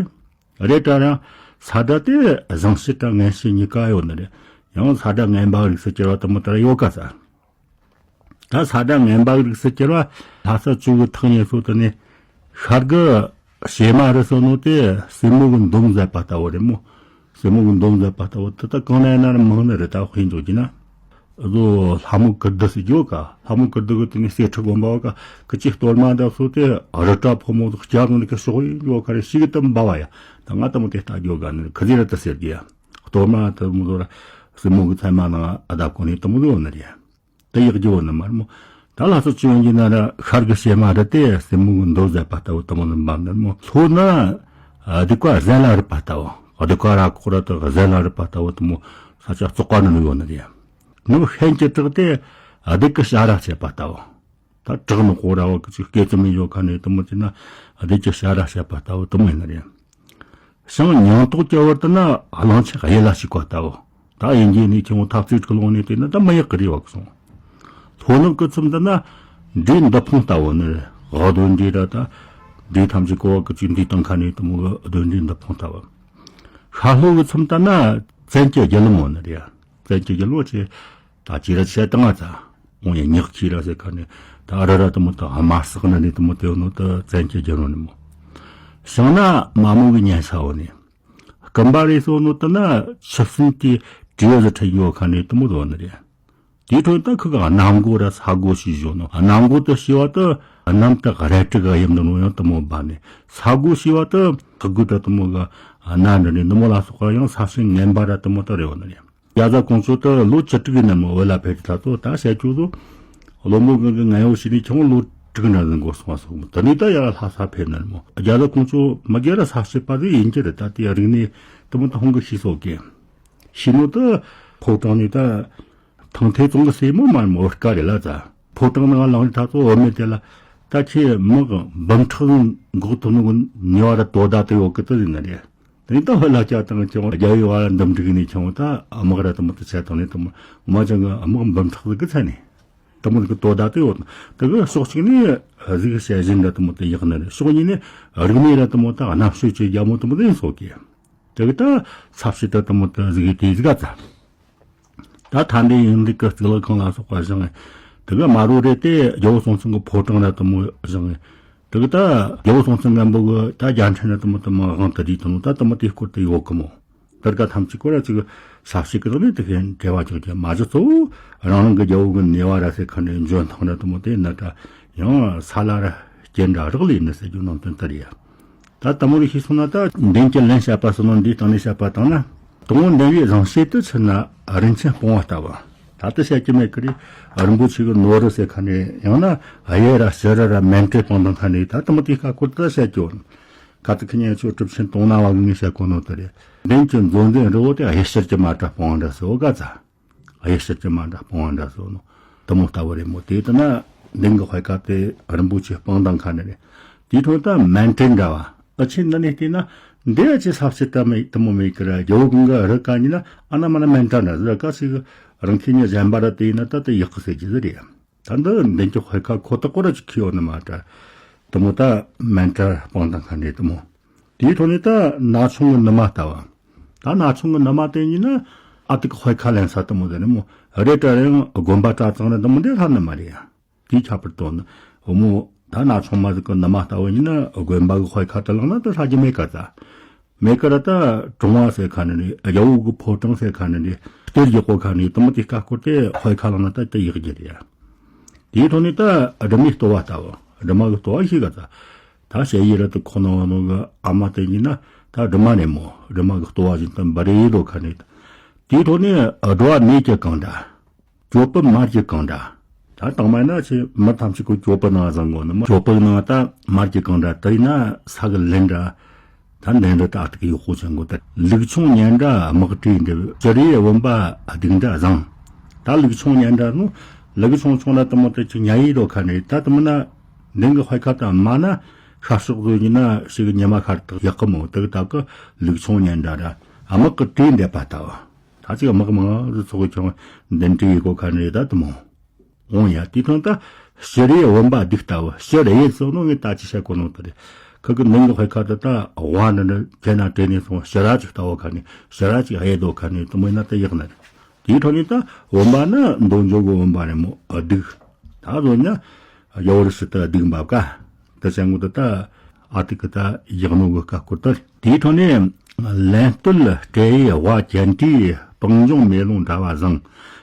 རེད་དྲ་རང་ས་དགྲ་དེ་བཟང་བྱེད་དྲ་ངན་བྱེད་གཉིས་ཀ་ཡོད་ནི་རེད། ཡང་ས་དགྲ་ངན་པ་རིགས་སུ་གྱུར་བ་དུ་མོ་ལྟར་ཡོད་ག་ས། ད་ས་དགྲ་ངན་པ་རིགས་སུ་གྱུར་བ་ལྷ་ས་ཇོ་བོའི་ཐག་ཉེ་སོ་དུ་ནི། ཤར་གི་བྱེ་མ་རི་སོ་ནོ་དེ་སྲིན་མོ་གི་འདོམ་ཟད་པ་ལྟ་བུ་རེད་མོ། སྲིན་མོ་གི་འདོམ་ཟད་པ་ལྟ་བུ་དེ་ད་གང་ན་ཡིན་ན་ར་མང་ནི་རེད། ད་དཔེ་འཇོག་རྒྱུ་ན། བཟོ་ལྷ་མོ་ཀིར་དི་སི་རྒྱོ་ག་ལྷ་མོ་ཀིར་དི་གི་དེ་ནི་གསེར་ཁྲི་དགོན་པ་ག་ཀི་ཅི་གཏོར་མ་འདབ་སོ་དེ་རི་བྲག་ཕོ་མོ་དུ་སྐྱབས་ནི་ཀི་ཤོག་ཡོ་ག་རེ་ཞིག་གི་དམ་འབབ་བ་ཡ། ད་ང་དམ་དེ་ལྟ་རྒྱོ་ག་ནི་ཁི་ཟི་ར་དི་སེར་གི་ཡ། གཏོར་མ་དུ་མོ་དུ་ར་སྲིན་མོ་གི་མཚན་མ་ནང་ཨ་དབ་གོ་ནི་དུ་མོ་དུ་ནི་རེད། དེ་ཡག་རྒྱུ་བོ་ནི་མ་རེད་མོ། ད་ལྷ་ས་ཇོ་བོ་ཡིན་ན་ར་ཤར་གི་བྱེ་མ་རི་དེ་སྲིན་མོ་གི་འདོམ་ཟད་པ་ལྟ་བུ་དུ་མོ་ནི་འབབ་ནི་རེད་མོ། ལྷོ་ན་སྡིག་པ་གཟན་ལ་རུབ་པ་ལྟ་བུ། སྡིག་པ་ར་ཁོག་ར་དུ་གཟན་ལ་རུབ་པ་ལྟ་བུ་དུ་མོ་ས་ཆ་བཙོག་པ་ནི་ནི་ཡོད་ནི་རེད། ནུབ་ཤན་གྱི་བྲག་དེ་སྡིག་གི་བྱ་ར་བྱེད་པ་ལྟ་བུ། ད་བྲག་ནི་ཁོག་ར་བ་གི་ཅིག་སྐེ་ཙམ་ཡོད་ཁ་ནས་དུ་མོ་ཅི་ན་སྡིག་གི་བྱ་ར་བྱེད་པ་ལྟ་བུ་དུ་མོ་ཡིན་ནི་རེད། བྱང་ཉང་ཏོག་གི་བར་དུ་ན་གླང་ཆེན་གཡུལ་ལ་ཞུགས་པ་ལྟ་བུ། ད་དབྱིན་ཇིའི་ནས་ཁྱེད་འཐབ་རྩོད་ཀྱི་ལུང་ནས་བལྟས་ན་ད་མི་ཡག་གི་རེད་བ་གསུངས། ལྷོ་ནུབ་ཀྱི་མཚམས་དུ་ན་འབྲས་འདུ་ཕུང་ལྟ་བུ་ནི་རེད། འོ་གདོན་འདྲེ་ར་ད་འབྲས་ཐམས་ཅད་ཀོ་བ་ཀི་ཅིག་འདུས་བཏང་ཁ་ནས་དུ་མོ་གི་གདོན་འདྲེ་འདུ་ཕུང་ལྟ་བུ། ཤར་ལྷོ་གི་མཚམས་དུ་ན་བཙན་གྱི་རྒྱལ་མོ་ནི་རེད། བཙན་གྱི་རྒྱལ་མོ་ཆེ། ད་ཅི་ར་ཆེ་བཏང་ང་ཚ། འོང་ཡ་ཉག་ཁྱི་ར་ཟེར་ཁ་ནས་ད་ཨ་ར་ར་དུ་མོ་ད་དམར་སག་ན་ནི་དུ་མོ་དེ་ནོ་ད་བཙན་གྱི་རྒྱལ་མོ་ནི་མོ། བྱང་ན་མ་མོ་གི་གཉན་ས་བོ་ནི། སྐུམ་པ་རེ་སོ་ནོ་ད་ན་ཆུ་སྲིན་གྱི་དྲི་ཡོ་ཟི་ཁྲ་ཡོ་ཁ་ནས་དུ་མོ་དོ་ནི་རེད། དེའི་ཁྲོད་ད་ཁུ་ག་གནམ་སྒོ་ར་ས་སྒོ་ཞིག་བཞོ་ནོ། གནམ་སྒོ་དུ་ཞི་བ་དུ་གནམ་དུ་རལ་གྲི་ག་ཡིབ་ནོ་ཡང་དུ་མོ་བ་ནི། ས་སྒོ་ཞི་བ་དུ་ཁུ་གུ་ད་དུ་མོ་ག་ན་འདྲ་ནི་དུ་མོ་ལ་སོགས་པ་ཡང་ས་སྲིན་ངན་པ་ར་དུ་མོ་དུ་རེ་བ་ནི་རེད། རྒྱ་བཟའ་ཀོང་ཇོ་དུ་ལོ་བཅུ་དྲུག་གི་ནང་བོད་ལ་ཕེབས་ཏེ་ད་ཚོ་ད་བཤད་རྒྱུ་ཚོ། བློན་པོ་གི་ངན་ཡོད་ཞི་ནི་ཁྱོད་ལོ་དྲུག་ན་ཟིན་དགོས་སོང་བ་སོགས་དེ་ནས་ད་ཡར་ལྷ་ས་ཕེབས་ནི་མོ། རྒྱ་བཟའ་ཀོང་ཇོ་མི་སྒེར་ར་ས་སྲིད་པ་དེ་ཡིན་གྱི་རེད། ད་དེ་རིག་གནས་དུ་མོ་ད་ཧོང་གི་ཤི་སོགས་ཀྱི་ཤི་ནོ་དུ་ཕོ་བྲང་ནས་ད་ཐང་ཐེ་ཙོང་གི་སྲས་མོ་མ་མོ་བར་ཀ་རེད་ལ་ད་ཕོ་བྲང་ནང་ལངས་ད་ཚོ་འོ་མེད་དེ་ལ་ད་ཁྱེད་མི་འབུམ་ཕྲག་འགོག་ཐུབ་ནོ་གི་ནུས་པ་ར་དོ་ད་དུ་ཡོད་གི་དུ་ཡིན་ནི་རེད། དེ་ནི་ད་ཧོ་ལ་ཅག་དང་ཁྱོད་རྒྱལ་བའི་བར་འདུམ་འགྲིག་ནས་ཁྱོད་ད་དམག་ར་དུ་མོ་དུ་ཆད་དང་ནས་དུ་མོ་མ་ཅང་གི་དམག་འབུམ་ཕྲག་ཟིག་གི་ཚད་ནས་དུ་མོ་གི་དོ་ད་དུ་ཡོད། དེ་གི་ཕྱོགས་གཅིག་ནས་གཟིག་བྱ་བཞིན་ར་དུ་མོ་དུ་ཡག་ནི་རེད། ཕྱོགས་གཉིས་ནས་རིག་གནས་ར་དུ་མོ་ད་རྣམ་དཔྱོད་ཀྱི་རྒྱ་མོ་དུ་མོ་དུ་ཡིན་སོགས་ཀྱི་དེ་གི་ད་ས་བྱི་ད་དུ་མོ་དུ་གཟིག་དེ་ཟིག་ག་ཚ། ད་ཐ་འདི་ཡིན་འདི་གི་གཙུག་ལག་ཁང་ལ་སོགས་པ་བཞེངས། དེ་གི་དམར་རོ་རེད་དེ་རྒྱལ་བོ་སྲོང་བཙན་གི་ཕོ་བྲང་ར་དུ་མོ་བཞེངས། དེ་གི་ད་རྒྱལ་བོ་སྲོང་བཙན་སྒམ་པོ་གི་ད་རྒྱལ་ཕྲན་ར་དུ་མོ་དུ་མོ་དབང་དུ་བསྡུས་དུ་མོ་ད་དུ་མོ་དེ་སྐོར་དུ་ཡོད་གི་མོ། དེར་ག་ཐམས་ཅད་ཀོ་ར་ཅིག་ས་བྱི་གི་དོན་ནི་དེ་གི་འབྲེལ་བ་ཅོག་ཅིག་མ་ཅོག་གཙོ་བོ་རང་རང་གི་རྒྱལ་བོ་གི་ནུས་པ་ར་སེ་ཁ་ནས་འཇོན་ཐང་ར་དུ་མོ་དེ་ན་ད་ཡང་ས་ལ་ར་སྐྱེ་འདྲ་རག་ལས་ནི་ཟེར་རྒྱུ་ནང་དོན་ལྟར་ཡ། ད་དུ་མོ་རིགས་ཤིག་སོང་ན་ད་འདན་གྱི་ལན་བཤད་པ་སོ་ནོ་འདིའི་སྟེང་ནས་བཤད་པ་བཏང་ན། དང་པོ་འདན་བའི་བཟང་བྱེད་དུ་ཕྱིར་ན་རིན་ཆེན་སྤང་བ་ལྟ་བུ། ད་ལྟ་བཤད་ཀྱི་མེད་ཀི་རེད། རིན་པོ་ཆེ་གི་ནོར་རི་ཟེར་ཁ་ནས་ཡང་ན་གཡུ་ར་བྱུ་ར་ར་མཎྜལ་སྤང་དང་ཁ་ནས་ད་དུ་མོ་དེའི་ཁ་སྐོར་དུ་བཤད་ཀྱི་ཡོད། ཁ་ཚིག་ཁི་ཉན་ཆོ་གྲུབ་ཆེན་དུང་ན་བ་གི་ངས་བཤད་གོ་ནོ་དེ་རེད། འདན་གྱི་མཛོ་འདན་རི་བོ་དེ་གཡུ་ཕྱུར་གྱི་མ་འདྲ་སྤང་བ་འདྲ་ཟེར་བོ་ག་ཚ། གཡུ་ཕྱུར་གྱི་མ་འདྲ་སྤང་བ་འདྲ་སོ་ནོ། དུ་མོ་ལྟ་བུ་རེད་མོ། དེ་ལྟ་ན་འདན་གྱི་དཔེ་ཁ་དེ་རིན་པོ་ཆེ་སྤང་དང་ཁ་ནས་རེད། དེའི་ཐོག་ད་མཎྜལ་འདྲ་བ་ཨ་ཆེ་འདི་ནས་བལྟས་ན་འདི་ཨ་ཆེ་ས་བྱི་ད་མེད་དུ་མོ་མེད་ཀི་ར་རྒྱལ་བོ་གང་གི་རི་ཀ་ཉིན་ན་ཨ་ན་མ་ན་མཎྜལ་འདྲ་ཟེར་ཀ་ཞིག་རང་ཁྱེད་ཉིད་གཞན་པ་ར་བལྟས་ན་ད་དེ་ཡག་གི་ཟེར་གྱི་ཟེར་རེད། ད་འདི་འདན་གྱི་དཔེ་ཁ་ཁོ་ཐག་ཁོ་ར་ཅིག་ཁི་ཡོད་ནི་མ་འདྲ། དུ་མོ་ད་མཎྜལ་སྤང་དང་ཁ་ནས་དུ་མོ། དེའི་ཐོག་ནས་ད་ན་ཆུང་གི་ནུ་མ་ལྟ་བུ། ད་ན་ཆུང་གི་ནུ་མ་དེ་ཉིན་ན་ཨ་ཏི་གི་དཔེ་ཁ་ལེན་ས་དུ་མོ་དེ་ནི་མོ་རེད་དྲ་རེད་ཡང་དགོན་པ་གྲྭ་ཚང་རེད་དུ་མོ་འདི་ལྷ་ནི་མ་རེད་ཡ། དེའི་ཁྱད་པར་དུ་ནི་བུ་མོ་ད་ན་ཆུང་མ་ཟིག་གི་ནུ་མ་ལྟ་བུ་ཉིན་ན་དགོན་པ་གི་དཔེ་ཁ་དུ་བླངས་ན་དུ་ལྷ་རྒྱུ་མེད་ཀ་ཙ། མེད་ཀ་ར་ད་གྲོང་བ་ཟེར་ཁ་ནི་རེད། རྒྱལ་བོ་གི་ཕོ་བྲང་ཟེར་ཁ་ནི་རེད། དེར་ཡག་པོ་ཁ་ནས་དུ་མ་དེ་ཀ་སྐོར་དེ་ཧོད་ཁ་ལང་ན་ད་དེ་ཡག་རྒྱུ་རེད་ཡ། དེའི་ཐོག་ནས་ད་སྒྲོལ་མའི་ལྟོ་བ་ལྟ་བུ་སྒྲོལ་མ་གི་ལྟོ་བ་ཞིག་ག་ད་ད་ཞེ་ཡི་ར་དུ་ཁོ་ན་བ་ནོ་གི་ཨ་མ་དེ་ཡིན་ན་ད་སྒྲོལ་མ་རེད་མོ། སྒྲོལ་མ་གི་ལྟོ་བ་བཞིན་དུ་འབར་རེ་ཡི་ལོ་ཁ་ནས། དེའི་ཐོག་ནས་འགྲོ་བ་མེད་ཀྱི་གང་འདྲ། གྱོད་པ་མར་གྱི་གང་འདྲ། ད་དང་མ་ན་ཆེ་མི་ཐམས་ཅད་ཀྱི་གྱོད་པ་ནང་བཟང་གོ་ནི་མ་གྱོད་པ་ནང་ད་མར་གྱི་གང་འདྲ་དེ་ཡིན་ན་ས་གི་ལན་འདྲ། ད་ལན་འདྲ་ད་ཨ་ཏི་གི་ཡོག་ཧོ་ཆེན་གོ་ད་ལུག་ཆུང་ཉན་འདྲ་དམག་གྲས་འདི་ཞི་རི་བུམ་པ་སྡིག་འདྲ་བཟང་། ད་ལུག་ཆུང་ཉན་འདྲ་ནོ་ལུག་ཆུང་ཆུང་ལ་དུ་མོ་དེ་ཆུ་ཉ་ཡི་རོ་ཁ་ནས་ད་དུ་མོ་ན་འདིང་གི་ཧོད་ཁ་ད་མ་ན་ཤ་ཤོག་བཟོ་ཡིན་ན་ཞིག་གི་ཉི་མ་ཤར་དག་ཡག་གི་མོ་དེ་གི་ད་གི་ལུག་ཆུང་ཉན་འདྲ་ར་དམག་གི་གྲས་འདེབས་པ་ལྟ་བུ། ད་ཅིག་དམག་མང་རུ་ཚོགས་ཀྱང་འདི་འདྲའི་སྒོ་ཁ་ནས་ད་དུ་མོ། འོང་ཡ་དེ་ཐོན་ད་ཞི་རི་བུམ་པ་སྡིག་ལྟ་བུ་ཞི་རི་སོ་ནོ་ངས་ད་ཅི་བཤད་གོ་ནོ་དེ་རེད། ཁ་གི་ནང་གི་ཧོད་ཁ་ད་ད་དབང་འདི་འདྲ་ཁྱེད་ན་དྲན་ནས་སོང་ཞི་ར་ཅིག་ལྟ་བུ་ཁ་ནས་ཞི་ར་ཅིག་ཧེ་དོ་ཁ་ནས་དུ་མོ་ཡིན་ན་ད་ཡག་ན་རེད། དེའི་ཐོག་ནས་ད་བུམ་པ་ན་འདོན་འཇོག་གི་བུམ་པ་རེད་མོ་སྡིག་ད་བཟོ་ཉ་ཡ་བོ་རི་སི་ད་སྡིག་འབབ་ཀ་ད་ཅང་གོ་ད་ད་ཨ་ཏི་ཀི་ད་ཡག་ནོ་གི་ཀ་སྐོར་ད། དེའི་ཐོག་ནས་ལན་སྟོད་སྤྲེའུ་ཡི་དབའ་ཅན་དྲིས། སྤང་ལྗོངས་མེ་ལོང་འདྲ་བ་བཟང་།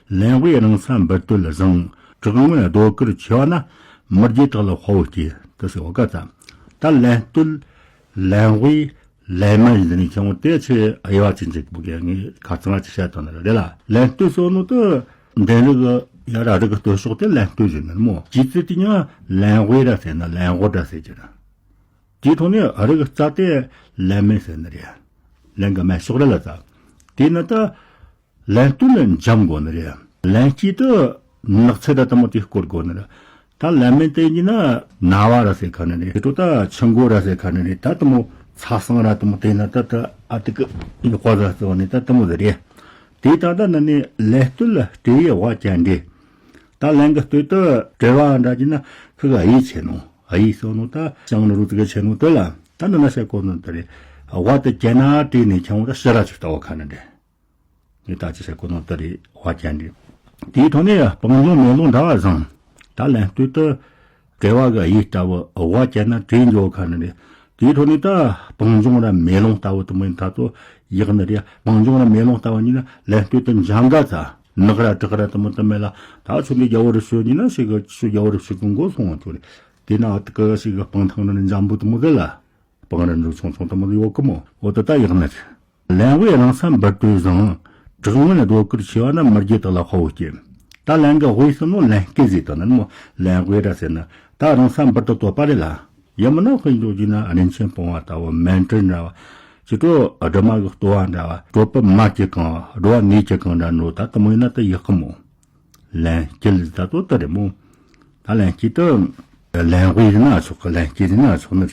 ལན་དབུས་རང་ས་འབུར་དོད་བཟང་། དྲག་མངོན་རྡོ་དཀར་ཆེ་བ་ན། མི་རྒྱུད་དག་ལ་དཔའ་བོ་སྐྱེ། དེ་ཟེར་བ་ཀ་ཙ། ད་ལན་སྟོད། ལན་དབུས། ལན་མི་འདི་ནས་ཆང་བོ་དེ་ཆེ་དབྱེ་བ་ཅན་གཅིག་པུ་གས་ངས་ཁ་ཚང་ཅིག་བཤད་དོན་ནི་རེད་ལ། ལན་སྟོད་སོ་ནོ་དུ་འདན་རི་གི་ཡ་ར་རི་གི་སྟོད་ཕྱོགས་དེ་ལན་སྟོད་ཟེར་ནི་མོ། ཇི་ཙི་དེ་ཉ་ལན་དབུས་ར་ཟེར་ན་ལན་དབུ་འདྲ་ཟེར་གྱི་ར། དེའི་ཐོག་ནས་རི་གི་རྩ་དེ་ལན་མེ་ཟེར་ནི་རེད། ལན་གི་མེ་ཤོག་ར་ལ་ཙ། དེ་ནི་ད་ལན་སྟོད་ལ་འཇམ་དགོ་ནི་རེད། ལན་སྐྱིད་དུ་ནགས་ཚལ་ར་དུ་མོ་དེ་སྐོར་དགོ་ནི་རེད། ད་ལན་མེ་དེ་ཡིན་ན་ན་བ་ར་ཟེར་ཁ་ནི་རེད། དེ་ཐོག་ད་ཆུ་མགོ་ར་ཟེར་ཁ་ནི་རེད། ད་དུ་མོ་ཚ་སང་ར་དུ་མོ་དེ་ན་ད་ད་ཨ་ཏི་ཀི་ཡོག་པ་ར་ཟེར་བ་ནི་ད་དུ་མོ་ཟེར་རེད། དེ་ད་ད་ནི་ནི་ལན་སྟོད་ལ་སྤྲེའུ་ཡི་དབའ་ཅན་འདྲེ། ད་ལན་གི་སྟོད་དུ་སྤྲེལ་བ་འདྲ་གྱི་ན་ཁི་གི་གཡས་ཆེ་ནོ། གཡས་སོ་ནོ་ད་ཞང་ནི་རུ་ཙི་གི་ཆེ་ནོ་དེ་ལ་ད་འདི་ན་བཤད་གོ་ནོ་དེ་རེད། དབའ་དེ་ཅན་ན་སྤྲེའུ་ནས་ཆང་བོ་ད་ཕྱི་ར་ཆུ་ལྟ་བ་ཁ་ནི་འདྲེ། ངས་ད་ཅི་བཤད་གོ་ནོ་དེ་རེད། དབའ་ཅན་འདྲེ། དེའི་ཐོག་ནས་སྤང་ལྗོངས་མེ་ལོང་འདྲ་བ་བཟང་། ད་ལན་སྟོད་དུ་སྤྲེལ་བ་གི་གཡས་ལྟ་བུ་དབའ་ཅན་ན་སྤྲེའུ་འགྱོ་ཁ་ནི་རེད། དེའི་ཐོག་ནས་ད་སྤང་ལྗོངས་ར་མེ་ལོང་ལྟ་བུ་དུ་མོ་ཡིན་ད་ཚོ་ཡག་ནི་རེད། སྤང་ལྗོངས་ར་མེ་ལོང་ལྟ་བུ་ཡིན་ན་ལན་སྟོད་དུ་འཇམ་ག་ཚ། ནག་ར་དྲག་ར་དུ་མོ་དུ་མེད་ལ། ད་ཆུ་ནི་རྒྱ་བོ་རི་ཤོད་ཡིན་ན་ཞིག་གི་ཆུ་རྒྱ་བོ་རི་ཤོད་གི་མགོ་སོང་བ་ཆུ་རེད། དེ་ན་ཨ་ཏི་ཀི་ཞིག་གི་སྤང་ཐང་ནི་འཇམ་པོ་དུ་མོ་རེད་ལ། སྤང་ར་འབྲུ་ཆུང་ཆུང་དུ་མོ་ཡོད་གི་མོ། འོ་དེ་ད་ཡག་ནི་རེད། ལན་དབུས་རང་ས་འབུར་དོད་བཟང་། དྲག་མངོན་རྡོ་དཀར་ཆེ་བ་ན། མི་རྒྱུད་དག་ལ་དཔའ་བོ་སྐྱེ། ད་ལན་གི་དབུས་སུ་ནོ་ལན་སྐེ་ཟེར་དོ་ནི་མོ། ལན་དབུས་ར་ཟེར་ན་ད་རང་ས་འབུར་དུ་དོད་པ་རེད་ལ། ཡ་མི་ན་དཔེ་འཇོག་རྒྱུ་ན་རིན་ཆེན་སྤུངས་པ་ལྟ་བུ་མཎྜལ་འདྲ་བ། ཅི་ཏོ་སྒྲོལ་མ་གི་ལྟོ་བ་འདྲ་བ། གྱོད་པ་མར་གྱི་གང་བ། འགྲོ་བ་ནས་ཀྱི་གང་འདྲ་ནོ་ད་དུ་མོ་ཡིན་ན་ད་ཡག་གི་མོ། ལན་སྐྱིད་ད་ཏོ་ད་རེད་མོ། ད་ལན་སྐྱིད་དུ། ལན་དབུས་ཡིན་ན་ཆོག་གི། ལན་སྐྱིད་ཡིན་ན་ཆོག་ནི།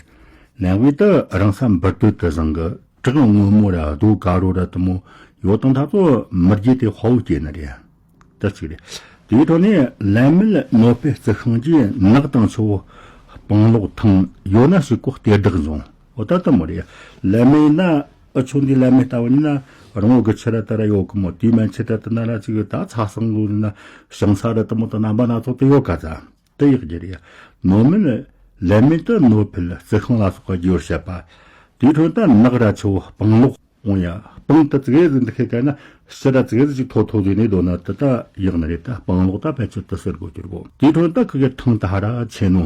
ལན་དབུས་དུ་རང་ས་འབུར་དོད་དུ་བཟང་གི། དྲག་སྔོན་མོ་ར་རྡོ་དཀར་རོ་ར་དུ་མོ་ཡོད་དང་ད་ཚོ་མི་རྒྱུད་དེ་དཔའ་བོ་སྐྱེ་ནི་རེད། ད་ཅིག་རེད། དེའི་ཐོག་ནས་ལན་མེད་ནོར་ཕུད་རྩི་ཤིང་གྱི། ནགས་དང་ཆུ་བོ་སྤང་ལོགས་ཐང་། ཡོད་ན་ཕྱུག་པོ་སྟེར་བདག་འབྱུང་། འོ་ད་དུ་མོ་རེད། ལན་མེད་ན་ཨ་ཆུ་འདི་ལན་མེད་ལྟ་བུ་ཡིན་ན་རང་བོ་གི་ཆུ་ར་ད་ར་ཡོད་གི་མོ། དེའི་མན་ཆད་ད་དུ་ན་ར་ཅིག་ད་ཚ་སང་ལུ་ན་ཞིང་ས་ར་དུ་མོ་ད་རྣམ་པ་སྣ་ཚོགས་དུ་ཡོད་ག་ཚ། དེ་ཡག་རྒྱུ་རེད། ནོར་མེད་ལན་མེད་དུ་ནོར་ཕུད་རྩི་ཤིང་ལ་སོགས་པ་རྒྱུ་བར་བཤད་པ། དེའི་འཕྲོ་ད་ནགས་ར་ཆུ་བོ་སྤང་ལོགས་འོང་ཡ། སྤང་དུ་ཙིག་གེ་ཟིག་འདི་ཁེ་ག་ན་ཕྱི་ར་ཙིག་གེ་ཟིག་ཅིག་མཐོ་མཐོ་ཟིག་ནས་སྡོད་ན་དེ་ད་ཡག་ནི་རེད། ད་སྤང་ལོགས་ད་ཕལ་ཆེར་དུ་ཟེར་དགོས་ཀྱི་རེད་གོ། དེའི་འཕྲོ་ད་ཁི་གེ་ཐང་ད་ཧ་ར་ཆེ་ནོ།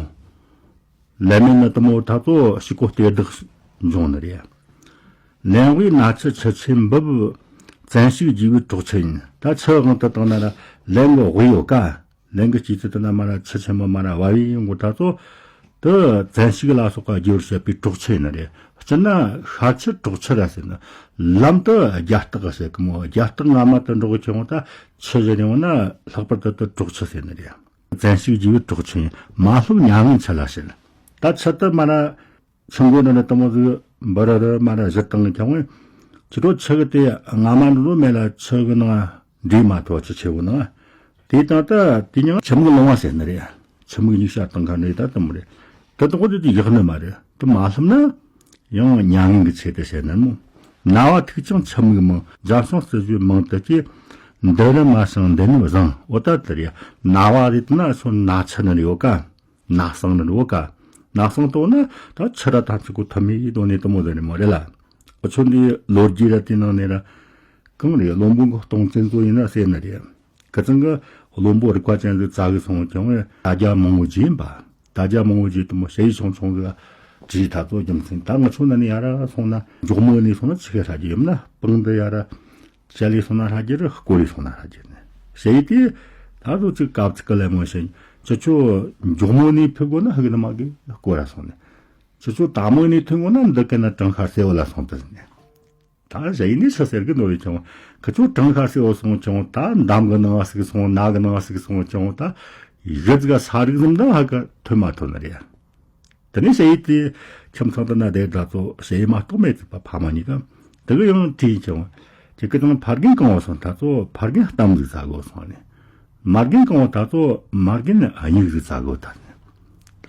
ལན་མེད་ནི་དུ་མོ་ད་ཚོ་ཕྱུག་པོ་སྟེར་བདག་འབྱུང་ནི་རེད། ལན་དབུས་ན་ཆུ་ཆུ་ཆེན་འབབ། བཙན་ཤུགས་རྒྱས་པའི་གྲོག་ཆུ་ཡིན། ད་ཆུ་དབང་དུ་བཏང་ན་ར་ལན་གི་དབུས་ཡོད་ཀ། ལན་གི་སྐྱེད་ཚལ་དུ་ན་མ་ར་ཆུ་ཆེན་མོ་མ་ར་བ་བའི་ཡོང་གོ་ད་ཚོ། དུ་བཙན་ཤུགས་ལ་སོགས་པ་རྒྱས་པར་བྱེད་པའི་གྲོག་ཆུ་ཡིན་ནི་རེད། སྤྱིར་ན་ཤར་ཆུ་གྲོག་ཆུ་ར་ཟེར་ན། ལམ་དུ་རྒྱ་སྟག་ཟེར་གི་མོ། རྒྱ་སྟག་རྔ་མ་དུ་འགྲོ་གི་ཁྱེར་འོང་ད་ཆུ་ཟེར་ཡོང་ན་ལྷག་པར་དུ་དུ་གྲོག་ཆུ་ཟེར་ནི་རེད། བཙན་ཤུགས་རྒྱས་པའི་གྲོག་ཆུ་ཡིན། མ་སློབ་མྱ་ངན་ཆུ་ལ་བྱེད། ད་ཆུ་དུ་མ་ར་ཆུ་མགོ་འདི་ནི་དུ་མོ་ཟིག་འབུ་ར་རུ་མ་ར་བཞུར་བཏང་གི་ཁྱེར་འོང་། ཆུ་གྲོག་ཆུ་གི་དེ་རྔ་མ་འགྲོ་མེད་ལ་ཆུ་གི་ནང་འདྲེས་མ་ཐོག་ཆུ་ཆེ་བོ་ནང་། དེ་དང་ད་དེ་ཉང་ཆུ་མིག་ལོང་བ་ཟེར་ནི་རེད། ཆུ་མིག་ཉིག་ཤར་བཏང་ཁ་ནི་ད་དུ་མོ་རེད། དེ་དང་པོ་དེ་དེ་ཡག་ནི་མ་རེད། དེ་མ་ལྷབ་ན་ཡང་མྱ་ངན་གྱི་ཆེད་དུ་བཤད་ནི་མོ། ན་བ་ཐུག་ཅིང་ཆུ་མིག་མང་། རྒྱ་སྲང་རྩི་བཞི་མང་དུ་སྐྱེ། འདི་རུ་མ་ཞིང་འདི་ནི་བཟང་། འོ་ད་དེ་རེད། ན་བ་རེད་ན་སོ་ན་ཆུ་ནི་ཡོད་ཀ། ན་སང་ནི་ཡོད་ཀ། ན་སང་དོ་ན་ད་ཆུ་ར་ཐམས་ཅད་ཀོ་ཐུ་མི་ཡི་དོ་ནི་དུ་མོ་ཟེར་ནི་མོ་རེད་ལ། འུ་ཆོ་འདི་ལོ་རྒྱུས་ར་དེ་ནང་ནས་ར། གང་རེད། བློན་པོ་གི་སྟོང་བཙན་ཚོ་ཡིན་ན་ཟེར་ནི་རེད། ཁི་ཚང་གི་བློན་པོ་རིག་པ་ཅན་ཟིག་བཙལ་གི་སོང་ཀྱང་། ད་རྒྱ་མང་བོ་ཅིག་ཡིན་པ། ད་རྒྱ་མང་བོ་ཅིག་དུ་མོ་ཞ་ཡི་ཆུང་ཆུང་ཟིག་བྲིས་ད་ཚོ་རྒྱུ་མཚན། ད་ང་ཚོ་ན་ནི་ཡ་ར་སོང་ན་མགྱོགས་མོ་ནས་སོང་ན་ཆི་གེ་ཧྲ་རྒྱུ་ཡིན་ན། སྤང་འདི་ཡ་ར་ཞ་ལས་སོང་ན་ཧྲ་རྒྱུ་རེད། སྐོར་ལས་སོང་ན་ཧྲ་རྒྱུ་རེད། ཞ་ཡི་དེ་ད་ཚོ་ཅིག་སྐབས་ཅིག་གི་ལས་མོ་ཞིག་ཁྱེད་ཆོ་མགྱོགས་མོ་ནས་ཕེབས་དགོས་ན་ཧ་གི་ནི་མ་གི་སྐོར་ར་སོང་ནས། ཁྱེད་ཆོ་དལ་མོ་ནས་ཐོན་དགོས་ན་འདི་ག་ན་གྲང་ཤར་སེ་བོ་ལ་སོང་དུ་ཟིན་ནས། ད་ཞ་ཡི་ནས་ཆི་ཟེར་གི་འདུག་བས་ཀྱང་། ཁི་ཆོ་གྲང་ཤར་སེ་བོ་སོང་ཀྱང་། ད་འདམ་གི་ནང་ཟིག་སོང་། ནགས་གི་ནང་ཟིག་སོང་ཀྱང་། ད་གཞི་ཟིག་ས་རིག་ཟིག་འདང་ཧ་གི་ཐོན་མ་ཐོན་ནི་རེད། དེ་ནས་ཞ་ཡི་དེ་ཁྱིམ་ཚང་དུ་ན་བསྡད་ད་ཚོ་ཞ་ཡི་མ་གཏོགས་མེད་ཚིག་པ་ཕ་མ་གཉིས་ཀ་དེ་གི་ཡང་དྲིས་ཀྱང་། ཁྱེད་ཀྱི་དང་ཕ་རྒན་གང་བོ་སོང་ད་ཚོ་ཕ་རྒན་གཏམ་ཟིག་ཟ་གོ་སོང་ནས། མ་རྒན་གང་བོ་ད་ཚོ་མ་རྒན་སྨྱུག་ཟིག་ཟ་གོ་ད་ནས།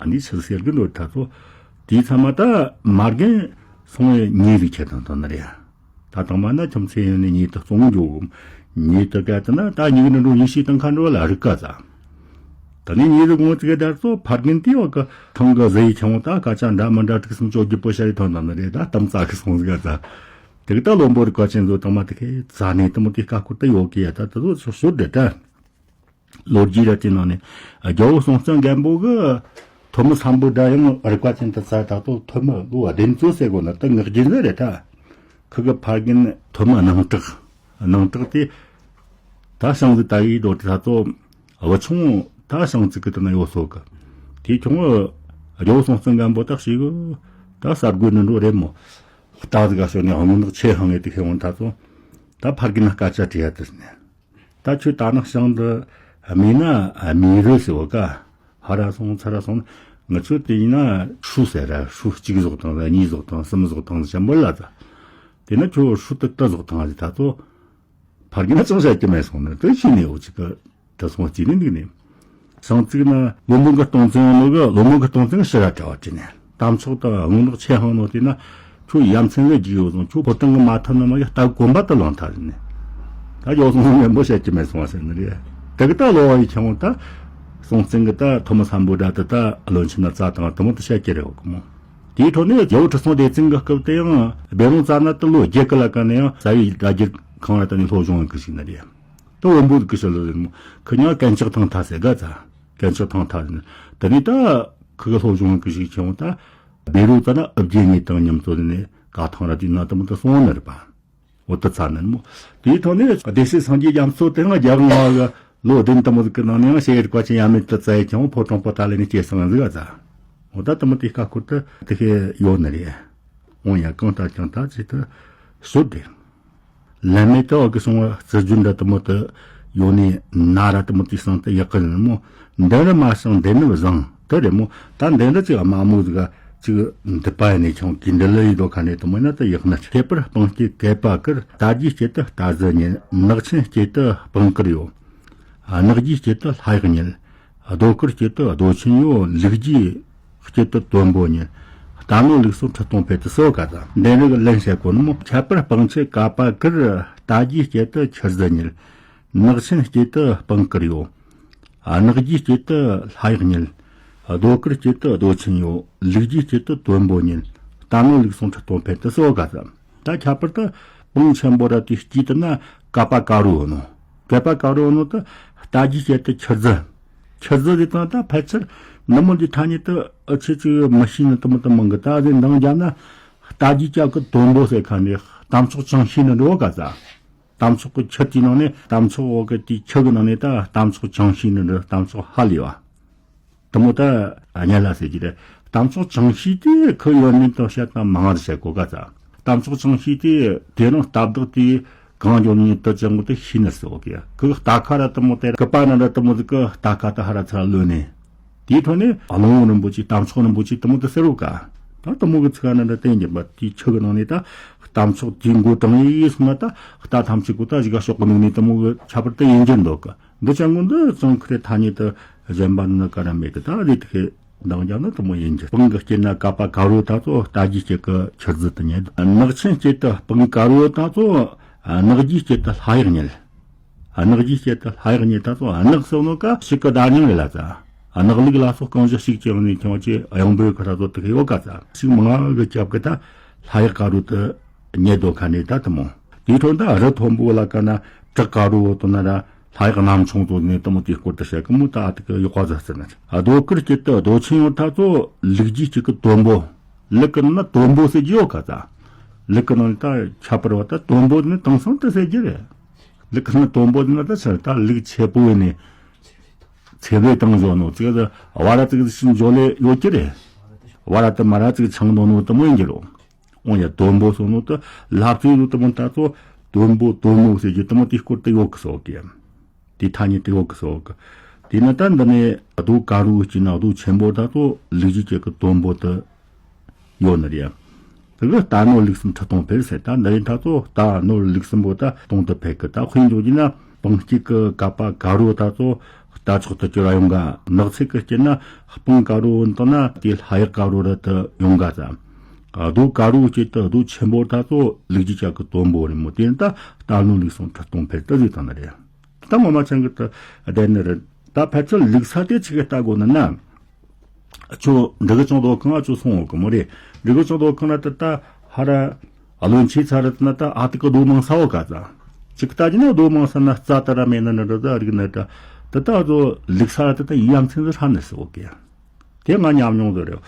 ད་འདི་ཆི་ཟེར་གི་འདུག་ད་ཚོ་དེའི་ཚང་མ་ད་མ་རྒན་སོང་བའི་ཉེས་རིགས་ཁྱེད་དང་དོན་ནི་རེད། ད་དང་མ་ན་ཁྱིམ་མཚེས་ཡོད་ནས་ཉེས་དུ་བཙོང་འགྱོ་གོ། ཉེས་དུ་གལ་ཏེ་ན་ད་ཉིག་ནི་འགྲོ་ཉིག་ཤི་དང་ཁ་འགྲོ་ལ་རིག་ག་ཙ། ད་ནི་ཉེས་རིགས་ངོ་ཙི་གེ་དར་ཚོ་ཕ་རྒན་དེ་བ་གི་ཐང་གི་ཟ་ཡི་ཆང་བོ་ད་སྐད་ཆ་འདྲ་མི་འདྲ་དྲུག་གསུམ་བཅོ་བརྒྱད་པོ་ཤ་ཡི་ཐོན་དང་ནི་རེད། ད་གཏམ་རྩ་གི་སོང་ཟིག་ག་ཙ། དེ་གི་ད་བློན་པོ་རིག་པ་ཅན་ཚོ་དང་མ་དེ་གི་རྩ་ནས་དུ་མོ་དེ་ཀ་ཁུར་ད་ཡོད་གི་ཡ། ད་དུ་ཚོ་ཤོར་ཤོར་དེ་ད། ལོ་རྒྱུས་ར་དེ་ནང་ནས་རྒྱལ་བོ་སྲོང་བཙན་སྒམ་པོ་གི་ཐོན་མི་སམ་བྷོ་ཊ་ཡང་རིག་པ་ཅན་དུ་བཙལ་ད་ཚོ་ཐོན་མི་ལོ་བདུན་ཚོ་ཟེར་གོ་ན་ད་ངག་རྒྱུན་ཟིག་རེད་ད། ཁི་གི་ཕ་རྒན་ཐོན་མི་སྣང་གྲགས། སྣང་གྲགས་དེ་ད་ཞང་ཟིག་ད་ཡི་རྡོ་དེ་ད་ཚོ་བུ་ཆུང་ད་ཞང་ཚིག་གི་དེ་ན་ཡོད་སོ་གི། དེ་ཁྱོང་རྒྱལ་བོ་སྲོང་བཙན་སྒམ་པོ་ད་ཞིག་ད་གསར་རྒོད་ནི་འགྲོ་རེད་མོ། རྟ་ཟིག་ག་ཞོན་ནས་སྔོན་དག་ཆེ་ཧང་ངེ་དེ་ཁེ་འོང་ད་ཚོ་ད་ཕ་རྒན་ན་སྐད་ཆ་དྲིས་ཡ་དེ་ནས། ད་ཁྱོད་ད་ནག་ཞང་འདི་རྨས་ན་རྨས་རུ་ཟེར་བ་ཀ། ཧ་ར་སོང་ཚ་ར་སོང་། ང་ཚོ་དེ་ཡིན་ན་ཧྲུ་ཟེར་ར། ཧྲུ་གཅིག་ཟོག་དང་གཉིས་ཟོག་དང་གསུམ་ཟོག་དང་ཆེན་པོ་ལ་ད། དེ་ན་ཁྱོད་ཧྲུ་དུ་ཏི་ཟོག་དང་ཟེར་ད་ཚོ། ཕར་གྱི་ན་ཅང་བཤད་ཀྱི་མེད་སོང་ནི་དེ་ཤི་ནས་འོ་ཅིག་གི་ད་སོང་ཅི་ནི་འདུག་ནི། སང་ཚིག་ན་བློན་པོ་གི་སྟོང་བཙན་ནོ་གི་བློན་པོ་གི་སྟོང་བཙན་ཕྱིར་ར་བྲལ་བ་བྲིས་ནས། གཏམ་ཚོགས་དང་སྔོན་དག་ཆེ་ཧང་ནོ་དེ་ན་ཁྱོད་ཡ་མཚན་ལས་རྒྱུག་ཡོད་སོང་། ཁྱོད་ཕོ་བྲང་གི་མ་ཐོན་ན་མ་ཡ་རྟ་གོན་པ་དུ་ལང་ཐལ་ནས། ད་ཡོ་སོང་སྔོན་པོ་བཤད་ཀྱི་མེད་སོང་བ་ཟེར་ནི་རེད། དེ་གི་ད་ལོ་བ་ཡི་ཁྱེད་ད་སྲོང་བཙན་གི་ད་ཐོན་མི་སམ་བྷོ་ཊ་དེ་ད་བློན་ཆེན་ན་རྩ་དང་དུ་མོ་དུ་བཤད་ཀྱི་རེད་འོ་གི་མོ། དེའི་ཐོག་ནས་རྒྱལ་བོ་ཁྲི་སྲོང་ལྡེ་བཙན་གི་སྐབས་དེ་ཡང་སྦས་ལུང་རྩ་ན་དུ་ལོ་བརྒྱད་ཀི་ལ་ཀ་ནས་ཡང་རྩ་བའི་རྒྱ་གར་ཁང་ར་ད་ནི་སློབ་སྦྱོང་ཡང་གི་ཞིག་ནི་རེད། ད་བོན་པོ་གི་ཞོ་ལོ་ལེན་མོ་ཁི་ཉང་གན་ཆག་ཐང་ཐ་ཟེར་ག་ཙ། གན་ཆག་ཐང་ཐ་ཟེར་ནི་ད་ནི་ད་ཁི་གི་སློབ་སྦྱོང་གི་ཞིག་ཆེ་བོ་ད་བེ་རུ་ཙ་ན་ཨུ་རྒྱན་ངེས་དང་མཉམ་ཚོ་ནི་ག་ཐང་ར་དུས་ན་དུ་མོ་ད་སོང་ནི་རེད་པ། འོ་ད་ཚ་ནི་མོ་དེའི་ཐོག་ནས་སྡེ་སྲིད་སངས་རྒྱས་རྒྱ་མཚོ་དེ་ཡང་རྒྱ་གང་བ་གི་ལོ་བདུན་དུ་མོ་ཟིག་གི་ནང་ནས་ཡང་ཞེ་རིག་པ་ཅན་ཡ་མེད་དུ་བཙལ་ཀྱང་ཕོ་བྲང་པོ་ཏཱ་ལ་ནས་སྐྱེས་སོང་ཟིག་ག་ཙ། འོ་ད་དུ་མོ་དེ་ཀ་ཁུར་ད་དེ་ཤེས་ཡོད་ནི་རེད། འོང་ཡ་གང་ལྟར་ཀྱང་ད་ཅིག་ཏུ་ཤོད་དེ། ལན་མེད་དུ་འོག་གི་སོང་བ་རྩི་རྒྱུ་འདྲ་དུ་མོ་དུ་ཡོད་ནི་ན་ར་དུ་མོ་དུས་སང་དུ་ཡག་གི་ནི་མོ། འདི་རུ་མ་སང་འདི་ནི་བཟང་དུ་རེད་མོ། ད་འདི་འདྲ་ཅིག་དམའ་མོ་ཟིག་ཅིག་འདི་པ་ནས་ཆུང་གི་འདི་ལ་ཡི་དོ་ཁ་ནས་དུ་མོ་ན་དུ་ཡག་ནི། ཁྱད་པར་སྤང་སྐྱེས་གད་པ་ཀིར། རྟ་རྒྱས་སྐྱེད་དུ་རྟ་ཟི་ཉལ། ནག་ཆེན་སྐྱེད་དུ་སྤང་ཀིར་ཡོད། ནག་རྒྱས་སྐྱེད་དུ་ལྷ་ཡག་ཉལ། རྡོ་དཀར་སྐྱེད་དུ་རྡོ་ཆེན་ཡོད། ལུག་རྒྱས་སྐྱེད་དུ་དོན་པོ་ཉལ། རྟ་ནོར་ལུག་སོགས་ཁྲི་སྟོང་འཕེལ་དུ་གསོལ་ག་ཙ། འདན་རིགས་ལན་བྱེད་གོ་ནི་མོ། ཁྱད་པར་སྤང་ཆེན་ཀ་པ་ཀིར། རྟ་རྒྱས་སྐྱེད་དུ་ཁྱི་རྫི་ཉལ། ནག་ཆེན་སྐྱེད་དུ་སྤང་ཀིར་ཡོད། ནག་རྒྱས་སྐྱེད་དུ་ལྷ་ཡག་ཉལ། རྡོ་དཀར་སྐྱེད་དུ་རྡོ་ཆེན་ཡོད། ལུག་རྒྱས་སྐྱེད་དུ་དོན་པོ་ཉལ། རྟ་ནོར་ལུག་སོགས་ཁྲི་སྟོང་འཕེལ་དུ་གསོལ་ག་ཙ། ད་ཁྱད་པར་དུ་སྤང་ཆེན་པོ་ར་དེ་སྐྱིད་དུ་ན་ཀ་པ་ཀ་རུ་ཡོད་ནོ། ཀ་པ་ཀ་རུ་ཡོད་ནོ་དུ་རྟ་རྒྱས་སྐྱེད་དུ་ཁྱི་རྫི། ཁྱི་རྫི་དེ་དང་ད་ཕལ་ཆེར་ནུ་མོ་འདི་ཐ་སྙད་དུ་ཨ་ཆི་ཆི་མི་ཤེས་ནི་དུ་མོ་དུ་མང་གི། ད་དེ་འདང་རྒྱབ་ན་རྟ་རྒྱས་སྐྱེད་གི་དོན་པོ་ཟེར་ཁ་ནས་གཏམ་ཚོགས་ཅང་ཤེས་ནི་འགྲོ་ག་ཙ། གཏམ་ཚོགས་ཀྱི་ཁྱི་དེའི་ནང་ནས་གཏམ་ཚོགས་འོག་གི་དེའི་ཁྱི་གི་ནང་ནས་ད་གཏམ་ཚོགས་ཅང་ཤེས་ནི་འདྲ། གཏམ་ཚོགས་ཧ་ལས་པ། དུ་མོ་ད་གཉན་ལ་ཟེར་གྱི་རེད། གཏམ་ཚོགས་ཅང་ཤེས་དེ་ཁོ་ཡོན་ཏན་དང་བཤད་དང་མང་ང་བཤད་གོ་ག་ཙ། གཏམ་ཚོགས་ཅང་ཤེས་དེ་དེ་རིང་སྟབས་བདག་དེ་གང་འཇོག་ནས་དུ་ཅང་གོ་དེ་ཤེས་ནི་ཟེར་བ་གི། ཁོ་རྟ་ཁ་ར་དུ་མོ་དེ་ར་ཀི་པ་ན་ར་དུ་མོ་ཟིག་གི་རྟ་ཁ་ད་ཧ་ར་ཚ་ར་ལོན་ནས། དེའི་ཐོག་ནས་གླང་བོ་རིན་པོ་ཆེ་གཏམ་ཚོགས་རིན་པོ་ཆེ་དུ་མོ་དུ་ཟེར་བ་ག། ད་དུ་མོ་གི་ཚིག་ན་འདྲ་བསྟན་གྱི་མ་དེའི་ཆུ་གི་ནང་ནས་ད་གཏམ་ཚོགས་དེའི་མགོ་དྲངས་ཡིན་སོང་ན་ད་རྟ་ཐམས་ཅད་གོ་ད་གཞིས་ཀ་ཤོག་གི་ནང་ནས་དུ་མོ་གི་ཁྱད་པར་དུ་ཡིན་གྱི་འདུག་གི། འདི་ཅང་གོ་འདི་ཙང་ཁི་རེ་ཐ་སྙད་དུ་གཞན་པ་ནི་ག་ར་མེད་གི། ད་རེད་དེ་ཁེ་འདང་རྒྱག་ན་དུ་མོ་ཡིན་གྱི། སྤང་གི་སྐྱེད་ན་ཀ་པ་ཀ་རུ་ད་ཚོ་རྟ་རྒྱས་སྐྱེད་གི་ཁྱི་རྫི་དུ་ཉལ། ནག་ཆེན་སྐྱེད་དུ་སྤང་ཀ་རུ་ད་ཚོ་ནག་རྒྱས་སྐྱེད་དུ་ལྷ་ཡག་ཉལ། ནག་རྒྱས་སྐྱེད་དུ་ལྷ་ཡག་ཉལ་ད་ཚོ་ནག་ཟེར་ནོ་ཀ་ཞིག་གི་བརྡ་རྙིང་རེད་ལ་ཙ། ནག་ལུག་ལ་སོགས་གང་ཞིག་ཞིག་ཅིག་ནས་ཁྱོད་ཀྱི་གཡང་འབོད་ཁ་ད་ཚོ་དུ་ཁེ་ཡོད་ག་ཙ། ཞིག་མང་ང་གི་རྒྱབ་གི་ད་ལྷ་ཡག་ཀ་རུ་དུ་ཉལ་དོ་ཁ་ནས་ད་དུ་མོ། དེའི་ཁྲོད་ད་རི་མཐོན་པོ་ལ་ཀ་ན་བྲག་དཀར་རོ་དང་ན་ར་ལྷ་གཡག་གནམ་མཆོང་དོ་ནས་དེ་མོ་དེའི་སྐོར་དུ་བཤད་གི་མོ། ད་ཨ་ཐུ་གི་ཡག་པ་ཟ་ཟེར་ན་རྡོ་དཀར་སྐྱིད་དུ་རྡོ་ཆེན་ཡོད་ད་ཚོ་ལུག་རྒྱུད་གཅིག་གི་དོན་པོ། ལུག་གི་ནང་ན་དོན་པོ་ཟེར་རྒྱུ་ཡོད་ག་ད། ལུག་གི་ནང་ད་ཁྱད་པར་བ་ད་དོན་པོ་ནི་དེང་སང་དུ་ཟེར་རྒྱུ་རེད། ལུག་གི་ནང་དོན་པོ་ནི་ད་ཆ་ད་ལུག་ཆེ་པོ་ཡིན་ནི། ཚེ་བའི་དང་འཇོག་ནོ་ཙིག་ད་བ་ར་ཙིག་ཤིན་འཇོག་ལེ་ཡོད་ཀྱི་རེད། བ་ར་དུ་མ་ར་ཙིག་ཆང་ནོ་ནོ་དུ་མོ་ཡིན་གྱི་རོ། འོ་ཡ་དོན་པོ་སོང་ནོ་དུ་ལྷ་བཙུན་ནོ་དུ་མོ་ད་ཚོ་དོན་པོ་དོན་མོ་ཟེར་གྱི་དུ་མོ་དེའི་སྐོར་དུ་ཡོད་གི་སོག་གི། དེ་ཐ་སྙད་དུ་ཡོད་གི་སོག་གི། དེ་ནི་ད་འདི་ནས་རྡོ་དཀར་རོ་གཅིག་ན་རྡོ་ཆེན་པོ་ད་ཚོ་ལུག་རྒྱུད་ཀྱི་དོན་པོ་དུ་ཡོད་ནི་རེད། དེ་གི་རྟ་ནོར་ལུག་གསུམ་ཁྲི་སྟོང་འཕེལ་ཟེར། ད་འདི་རིང་ད་ཚོ་རྟ་ནོར་ལུག་གསུམ་པོ་ད་སྟོང་དུ་འཕེལ་གི། ད་དཔེ་འཇོག་རྒྱུ་ན་སྟོང་གཅིག་གི་ཀ་པ་དཀར་རོ་ད་ཚོ་རྟ་མཆོག་ཏུ་གྱུར་བ་ཡོང་ག། ནགས་ཚལ་གི་དཀྱིལ་ན་སྤང་དཀར་རོ་འདི་ན་དེ་ལྷ་གཡག་དཀར་རོ་ར་དུ་ཡོང་ག་ཟ། རྡོ་དཀར་རོ་གཅིག་ཏུ་རྡོ་ཆེན་པོ་ད་ཚོ་ལུག་རྒྱུད་ཀྱི་དོན་པོ་རེད་མོ། དེ་ནི་ད་རྟ་ནོར་ལུག་གསུམ་ཁྲི་སྟོང་འཕེལ་དུ་ཟེར་དང་ནི་རེད། ད་ངོ་མ་ཅན་གི་ད་བསྡད་ནི་རེད། ད་ཕལ་ཆེར་ལུག་ས་དེ་ཆི་གི་ལྟ་དགོས་ནི་ན། ཁྱོད་འབྲི་གུ་ཅང་དོ་ཁང་ང་ཆུ་སོང་འོག་གི་མོ་རེད། འབྲི་གུ་ཅང་དོ་ཁང་ན་ད་ལྟ་ཧ་ར་ཨ་ལོན་ཆེ་ཚ་ར་ད་ན་ད་ཨ་ཏི་ཀི་རྡོ་མང་ས་འོག་ག་ཙ། ཅིག་ལྟ་ཅི་ན་རྡོ་མང་ས་ན་རྩ་ད་ར་མེད་ན་ནི་ར་ད་རིག་ནི་ད། ད་ད་རྡོ་ལུག་ས་ར་ད་ད་ཡ་མཚན་ཟི་ཧྲ་ནི་སི་འོག་གི། དེ་ང་ཉམས་མྱོང་ཟི་རེད།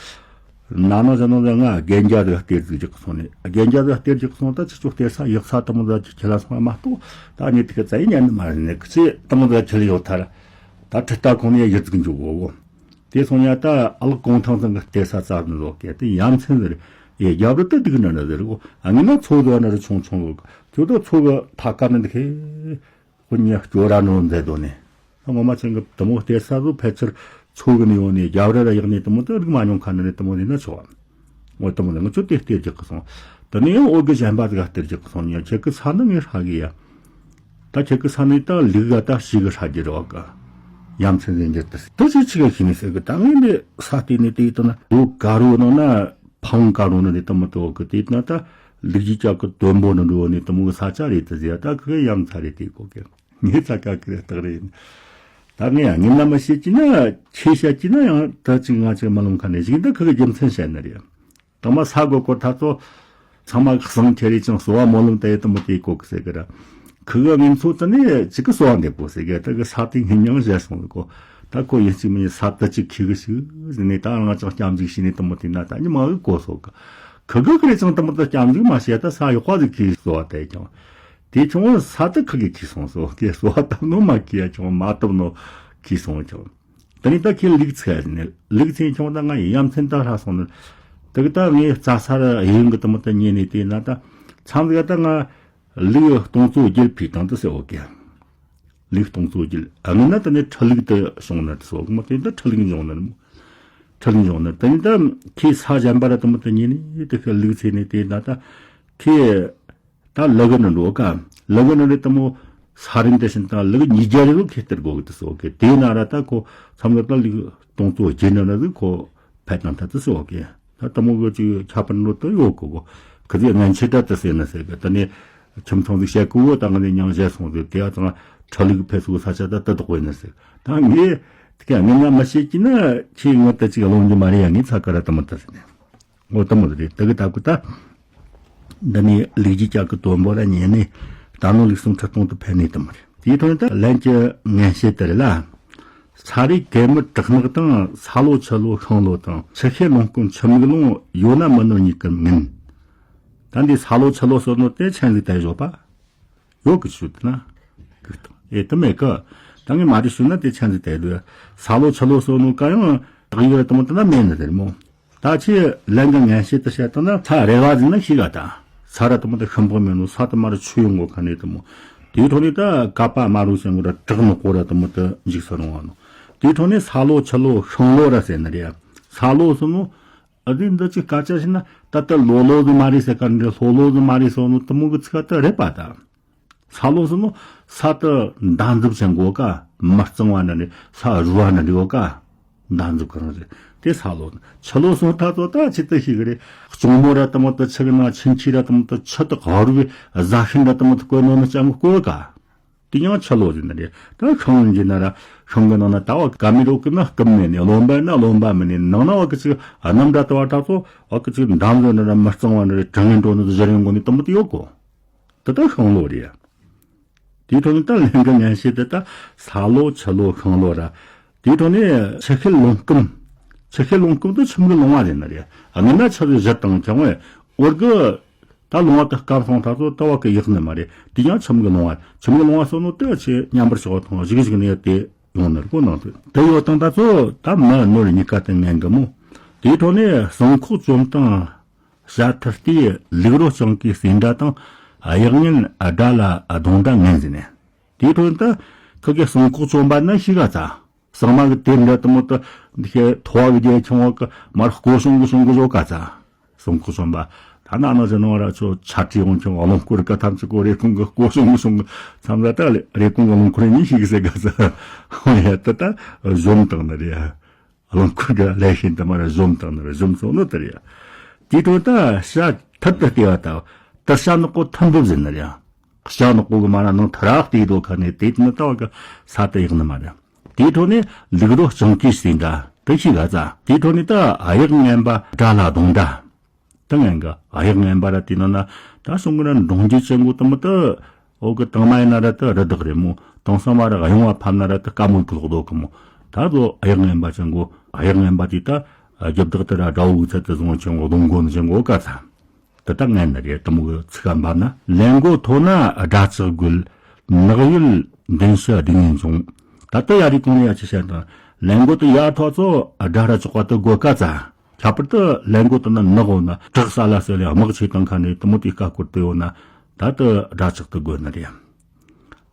ན་ན་ཟི་ནོ་ཟི་ང་རྒན་རྒྱ་ཟི་གཏེར་ཟིག་རྒྱག་སོང་ནི། རྒན་རྒྱ་ཟི་གཏེར་རྒྱག་སོང་ད་ཅི་ཅོག་གཏེར་ས་ཡག་ས་ད་མོ་ཟི་ཅིག་ཁྱེར་ལ་སོང་མ་གཏོགས་ད་ནི་ཏི་ཀི་ཙ་ཡི་ཉན་ནི་མ་རེད་ནི། ཁི་ཆི་ད་མོ་ཟི་ཁྱེར་ཡོད་ཐར། ད་ཁྲི་རྟ་ཁོང་ནས་ཡི་ཙིག་འཇུག་གོ་གོ། དེ་སོང་ཡ་ད་ཨ་ལགས་གུང་ཐང་ཚང་གི་གཏེར་ས་རྩ་ནི་ལོ་སྐད་དེ་ཡ་མཚན་ཟེར། ཨེ་རྒྱབ་རི་ཏི་དིག་ནི་ནི་ཟེར་གོ། ཨ་ངི་ན་ཚོ་ཟི་ནི་རི་ཆུང་ཆུང་གོ། ཁྱོད་ད་ཚོ་གི་ཐ་ཀ་ནི་འདི་ཁེ་ཁོ་ཉ་སྐྱོ་ར་ནོ་མཛད་དོ་ནི། ད་ངོ་མ་ཅན་གི་དུ་མོ་གཏེར་ས་ཟོ་ཕལ་ཆེར་ཚོ་གི་ནི་ཡོང་ནི་རྒྱབ་རི་ར་ཡག་ནི་དུ་མོ་ད་རིག་མ་མྱོང་ཁ་ནི་ནི་དུ་མོ་ནི་ན་ཆོག་འོ་དུ་མོ་ནི་ང་ཚོ་དེ་གཏེར་རྒྱག་གི་སོང་། དེ་ནས་ཡང་འོ་གི་གཞན་པ་ཟིག་ག་གཏེར་རྒྱག་གི་སོང་ཉ། ཁྱེད་གི་ས་ནི་ངས་ཧྲ་གི་ཡ། ད་ཁྱེད་ཀྱི་ས་ནས་ད་ལུག་ག་ད་ཞིག་གི་ཧྲ་རྒྱུ་རེད་བ་ག། ཡ་མཚན་ཟིན་རྒྱུ་དེ་དེ་ཅི་ཆི་ག་ཤི་ནི་ཟེར་གི། ད་ངས་འདི་ས་དེ་ནས་དེ་ཡི་དོན་ན་རྡོ་དཀར་རོ་ནང་ན་ཕང་དཀར་རོ་ནི་རེད་དམ་དོ་གི། དེ་ཡི་དོན་ན་ད་ལུག་རྒྱུད་ཀྱི་དོན་པོ་ནི་འགྲོ་ནི་དམ་གི་ས་ཆ་རེད་དེ་ཟེར། ད་ཁི་གི་ཡ་མཚན་རེད་དེ་གོ་གི། ངས་ཚ་ག་གི་རེད་སྟག་རེད་ཡིན། ད་ངས་ཡང་ངས་ན་མ་བཤད་ཀྱི་ན་ཁྱེད་བཤད་ཀྱི་ན་ཡང་ད་ཅིག་ང་ཅིག་མ་ལོང་ཁ་ནས་ཞིག་འདི་ཁི་གི་རྒྱུ་མཚན་བཤད་ནི་རེད། དང་མ་ས་གོ་གོ་ཐ་ཚོ། ཚང་མ་གསང་ཁྱེར་རེ་ཅང་གསོ་བ་སྨོན་ལམ་དེ་དུ་མོ་དེ་གོ་གི་ཟེར་གི་ར། ཁི་གི་ངན་ཚོ་དུ་ནི་ཅིག་གི་གསོ་བ་འདེབས་གོ་ཟེར་གི། ད་གི་ས་དེ་ངན་མྱང་བཞེས་སོང་གི་གོ། ད་ཁོ་ཡིན་གཅིག་མིན་ས་དུ་ཅིག་ཁི་གི་ཞིག་ཟེར་ནས་ད་རང་ཅང་སྐྱམ་ཟིག་ཤི་ནས་དུ་མོ་དེ་ན་ད་ཉི་མ་གི་གོ་སོ་གི། ཁི་གི་གི་རེ་ཅང་དུ་མོ་དུ་སྐྱམ་ཟིག་མ་བྱས་ད་ས་ཡག་པ་ཟིག་ཁི་གསོ་བ་དེ་ཀྱང་། དེ་ཆུང་ས་དུ་ཁི་གི་ཁི་སོང་སོ་གི། གསོ་བ་དམ་ནོ་མ་ཁི་ཡ་ཆུང་མ་དམ་ནོ་ཁི་སོང་ཀྱང་། དེ་ནས་ད་ཁྱེད་ལུག་ཚེ་ནས་ལུག་ཚེ་ཁྱོང་ད་ང་ཡ་མཚན་ད་ཧྲ་སོང་ནས། དེ་གི་ད་ངས་རྩྭ་ས་ར་ཡིན་གི་དུ་མོ་ད་ཉེ་ནས་དེ་ན་ད་མཚམས་གི་ད་ང་ལུག་སྟོང་ཚོ་བརྒྱད་ཕུལ་དང་དུ་ཟེར་འོ་གི། ལུག་སྟོང་ཚོ་བརྒྱད་ཨ་ངི་ན་ད་ནས་ཁྲི་ལུག་དུ་སོང་ནས་དུ་སོ་གི་མོ་དེ་ད་ཁྲི་ལུག་འབྱུང་ནས་མོ། ཁྲི་ལུག་འབྱུང་ནས་དེ་ནས་ད་ཁྱེད་ས་གཞན་པ་ར་དུ་མོ་ད་ཉེ་ནས་དེ་ཁ་ལུག་ཚེ་ནས་དེ་ན་ད་ཁྱེད། ད་ལུ་གུ་ནི་འགྲོ་ག། ལུ་གུ་ནི་རེད་དམ་མོ། ས་རིན་དེ་བཞིན་དང་ལུ་གུ་ཉིས་བརྒྱ་རེ་ལོ་ཁེ་སྟེར་དགོ་གི་དུ་སོ་གི། དེ་ན་ར་ད་ཁོ་མཚམས་ལ་ད་ལུག་སྟོང་ཚོ་བརྒྱད་ནི་ར་ཟིག་ཁོ་ཕེད་དང་ད་དུ་སོ་གི། ད་དམ་མོ་གི་ཅིག་ཁྱབ་པར་འགྲོ་དུ་ཡོད་གོ་གོ། ཁི་ཟིག་ངན་ཆེ་ད་དུ་ཟེར་ན་ཟེར་གི། ད་ནི་ཁྱིམ་ཚང་ཟིག་བཤད་གི་འོ། ད་ང་ནི་མྱང་བཤད་སོང་ཟིག་དེ་ཡ་ཚང་ཁྲ་ལུག་ཕེ་སུ་ས་ཆ་ད་ད་དོག་བས་ན་ཟེར། ད་ངས་དེ་ག་ངས་ང་མ་བཤད་ཀྱི་ན་ཁྱེད་ངོ་ད་ཅིག་ལོང་གི་མ་རེད་ཡ། ངས་ཚ་ཀ་ར་དམ་མོ་ད་ཟེར་ནས། འོ་དེ་མོ་རེད། དེ་གི་ད་གི་ད། འདི་ནི་ལུག་རྒྱུད་ཀྱི་དོན་པོ་ལ་ཉན་ནས་རྟ་ནོར་ལུག་གསུམ་ཁྲི་སྟོང་དུ་འཕེལ་ནས་དེ་མོ་རེད། དེའི་ཐོག་ནས་ད་ལན་གྱི་ངན་བཤད་དེ་རེད་ལ། ས་རུད་གད་མོ་བྲག་ནག་དང་ས་ལོ་ཆུ་ལོ་ཤིང་ལོ་དང་ཆུ་ཤེལ་ལུང་སྐོར་ཆུ་མིག་ལུང་ཡོད་ན་མི་ནོར་ཉིད་ཀྱི་ངན། ད་འདི་ས་ལོ་ཆུ་ལོ་ཟེར་ནོ་དེ་ཆན་ཟིག་ད་ཡོད་པ། ཡོད་གི་ཞུ་དེ་ན། ཨེ་དེ་མེད་གི། ད་ངས་མ་རེད་ཞུ་ན་དེ་ཆན་ཟིག་དེ་ལོས། ས་ལོ་ཆུ་ལོ་སོ་ནོ་ཀ་ཡང་དག་ཡོད་རེད་དམ་དེ་ན་མེད་ནི་རེད་མོ། ད་ཆེ་ལན་གི་ངན་བཤད་དུ་བཤད་དང་ན་ས་རེ་བ་ཟིན་ན་ཤི་ག་ད། ས་ར་དམ་དེ་ཤིན་པོ་མེད་ནོ། ས་དུ་མ་ར་ཆུ་ཡོང་གོ་ཁ་ནས་དམ་མོ། དེའི་ཐོག་ནས་ད་ཀ་པ་མ་རུ་ཞིང་གོ་ར་བྲག་ནོ་གོ་ར་དམ་དེ་འཇིག་ས་རུང་བ་ནོ། དེའི་ཐོག་ནས་ས་ལོ་ཆུ་ལོ་ཤིང་ལོ་ར་ཟེར་ནི་རེད། ས་ལོ་སོ་ནོ། ཨ་དེ་འདི་ཅིག་སྐད་ཆ་བཤད་ན་ད་ལྟ་ལོ་ལོ་ཟིག་མ་རེད་ཟེར་ག་འདྲ་ལྷོ་ལོ་ཟིག་མ་རེད་སོ་ནོ་དེ་མོ་གི་ཚིག་ད་རེད་པ་ད། ས་ལོ་སོ་ནོ་ས་དུ་མདའ་འཛུབ་ཅན་གོ་ཀ། མི་གཙང་བ་ན་ནི་ས་རུ་བ་ན་འདྲི་གོ་ཀ། མདའ་འཛུབ་གང་རེད་དེ་ས་ལོ། ཆུ་ལོ་སོ་ད་ཚོ་ད་ཆི་ད་ཤི་གི་རེད། གཅུང་མོ་ར་དེ་མོ་ད་ཆི་གི་ན་ཆིན་ཆི་ར་དེ་མོ་ད་ཆུ་ད་ག་རུ་བའི་ཟ་ཤིན་ར་དེ་མོ་ད་གོས་ནོ་ནི་ཅང་གོ་ཀ། དེ་ཡང་ཆུ་ལོ་ཟིན་ནི་རེད། ད་ཤིང་ཡིན་གྱི་ན་ར་ཤིང་གི་ནང་ན་ད་བ་ཀ་མི་རོ་ཀི་ན་ཀི་མེད་ནི་རློན་པ་ན་རློན་པ་མི་ནི་ནང་ན་བ་ཀི་ཅིག་ཨ་ནམ་འདྲ་ལྟ་བ་ད་ཚོ་བ་ཀི་ཅིག་འདམ་ཟོ་ན་ར་མི་གཙང་བ་ན་ར་གྲང་ངན་འགྲོ་ནི་དུ་ཟེར་ཡོང་གོ་ནི་དུ་མོ་དུ་ཡོད་གོ། དེ་ད་ཤིང་ལོ་རེད། དེའི་ཐོག་ནས་ད་ལན་གི་ངན་བྱེད་དེ་ད་ས་ལོ་ཆུ་ལོ་ཤིང་ལོ་ར། དེའི་ཐོག་ནས་ཆུ་ཤེལ་རླུང་སྐུམ། ཆུ་ཤེལ་རླུང་སྐུམ་དེ་ཆུ་མིག་ལོང་བ་རེད་ནི་རེད། སྔོན་ན་ཆུ་བཞུར་དང་ཀྱང་བས་འོར་གི། ད་ལོང་བ་དེ་སྐམ་སོང་ཐག་ཚོ་ད་བ་གི་ཡག་ནི་མ་རེད། དེ་ཡང་ཆུ་མིག་ལོང་བ། ཆུ་མིག་ལོང་བ་སོང་ནོ་དེ་ཆེ་མཉམ་པར་ཞོག་ཐོང་ཞིག་ཞིག་ནས་དེ་ཡོང་ནི་རེད་གོ་ནང་དུ། དེ་ཡོད་དང་ད་ཚོ་ད་མི་ནོར་གཉིས་ཀ་དེ་ངན་གི་མོ། དེའི་ཐོག་ནས་སྲུང་ཁོག་བཅོམ་དང་། བྱ་ཐུར་ལྟའི་ལུག་རོ་སྤྱང་ཀིའི་སྲིན་འདྲ་དང་། གཡག་ངན་དགྲ་ལ་གདོང་འདྲ་ངན་ཟེར་ནས། དེའི་ཐོག་ནས་ད་ཁི་གེ་སྲུང་ཁོག་བཅོམ་པ་ན་ཤི་ག་ཚ། གཙང་མ་གི་དེབ་འདྲ་དུ་མོ་དུ་འདི་ཤེ་ཐོ་བ་གི་རྒྱལ་ཆུང་བ་གི་མར་སྐོ་སྲུང་གི་སྲུང་གི་བཟོ་ག་ཚ། སྲུང་ཁོག་བཅོམ་པ། ད་ན་ན་ཟེར་ནོ་ར་ཆོ་ཆ་ཁྲི་ཡོང་ཆུང་རླུང་འཁོར་ག་ཐམས་ཅད་གོ་རེ་ཁུང་གི་སྐོ་སྲུང་གི་སྲུང་གི་མཚམས་ལ་ད་རེ་ཁུང་གི་རླུང་འཁོར་གཉིས་ཤིག་ཟེར་ག་ཚ། ཧོ་ཡ་ད་ད་གཞོམ་དང་ནི་རེད། རླུང་འཁོར་གི་ལས་ཤིན་ཏུ་མར་གཞོམ་དང་ནི་རེད། གཞོམ་སོང་ནི་དེ་རེད། དེའི་དོན་ད་བྱ་ཐུར་དུ་ལྟེ་བ་ད་དུར་བྱ་ནག་པོ་ཐུར་འབུབ་ཟེར་ནི་རེད། བྱ་ནག་པོ་གི་མ་ར་ནང་ཐུར་རག་དེའི་དོ་ཁ་ནས་དེ་ནི་ད་བ་གི་ས་དུ་ཡག་ནི་མ་རེད། དེའི་ཐོག་ནས་ལུག་རོ་སྤྱང་ཀིའི་སྲིན་འདྲ་དུ་ཤི་ག་ཚ། དེའི་ཐོག་ནས་ད་གཡག་ངན་པ་དགྲ་ལ་གདོང་འདྲ། ད་ངན་ག་གཡག་ངན་པ་ར་དེ་ནང་ན་ད་སོང་གི་ན་འབྲོང་རྒྱུད་ཅན་གོ་དུ་མོ་དུ། འོ་གི་དང་མ་ཡིན་ན་ར་དུ་རི་དྭགས་རེད་མོ། དེང་སང་མ་ར་གཡུང་བ་ཕམ་ན་ར་དུ་དཀའ་མོ་གི་ལོག་རྡོ་གི་མོ། ད་དུ་གཡག་ངན་པ་ཅན་གོ། གཡག་ངན་པ་དེ་ད་རྒྱུ་བདག་དུ་ར་དགྲ་བོ་གི་ཚད་དུ་བཟུང་ཆེན་གོ་གདོང་གོ་ནི་ཅན་གོ་ག་ཚ། དེ་ད་ངན་ནི་རེད། དུ་མོ་གི་ཚིག་ག་འབབ་ན་ལན་གོ་མཐོ་ན་དགྲ་ལྕག་རྒོད། ནག་ཡོད་མདུན་ཞུ་སྡིག་ངན་འབྱུང་། ད་ལྟ་ཡ་རི་གོང་ནས་ཡ་ཆི་བཤད་དང་། ལན་གོ་དུ་ཡ་ཐོ་ཚོ་དགྲ་ར་ཅོག་པ་དུ་དགོས་ག་ཚ། ཁྱད་པར་དུ་ལན་གོ་དུ་ན་ནག་འོ་ན་བྲག་ས་ལ་སེ་ལེ་དམག་ཆེ་དང་ཁ་ནས་དུ་མོ་དེ་ཀ་སྐོར་དུ་ཡོད་ན་ད་དུ་དགྲ་ལྕག་དུ་དགོས་ནི་རེད།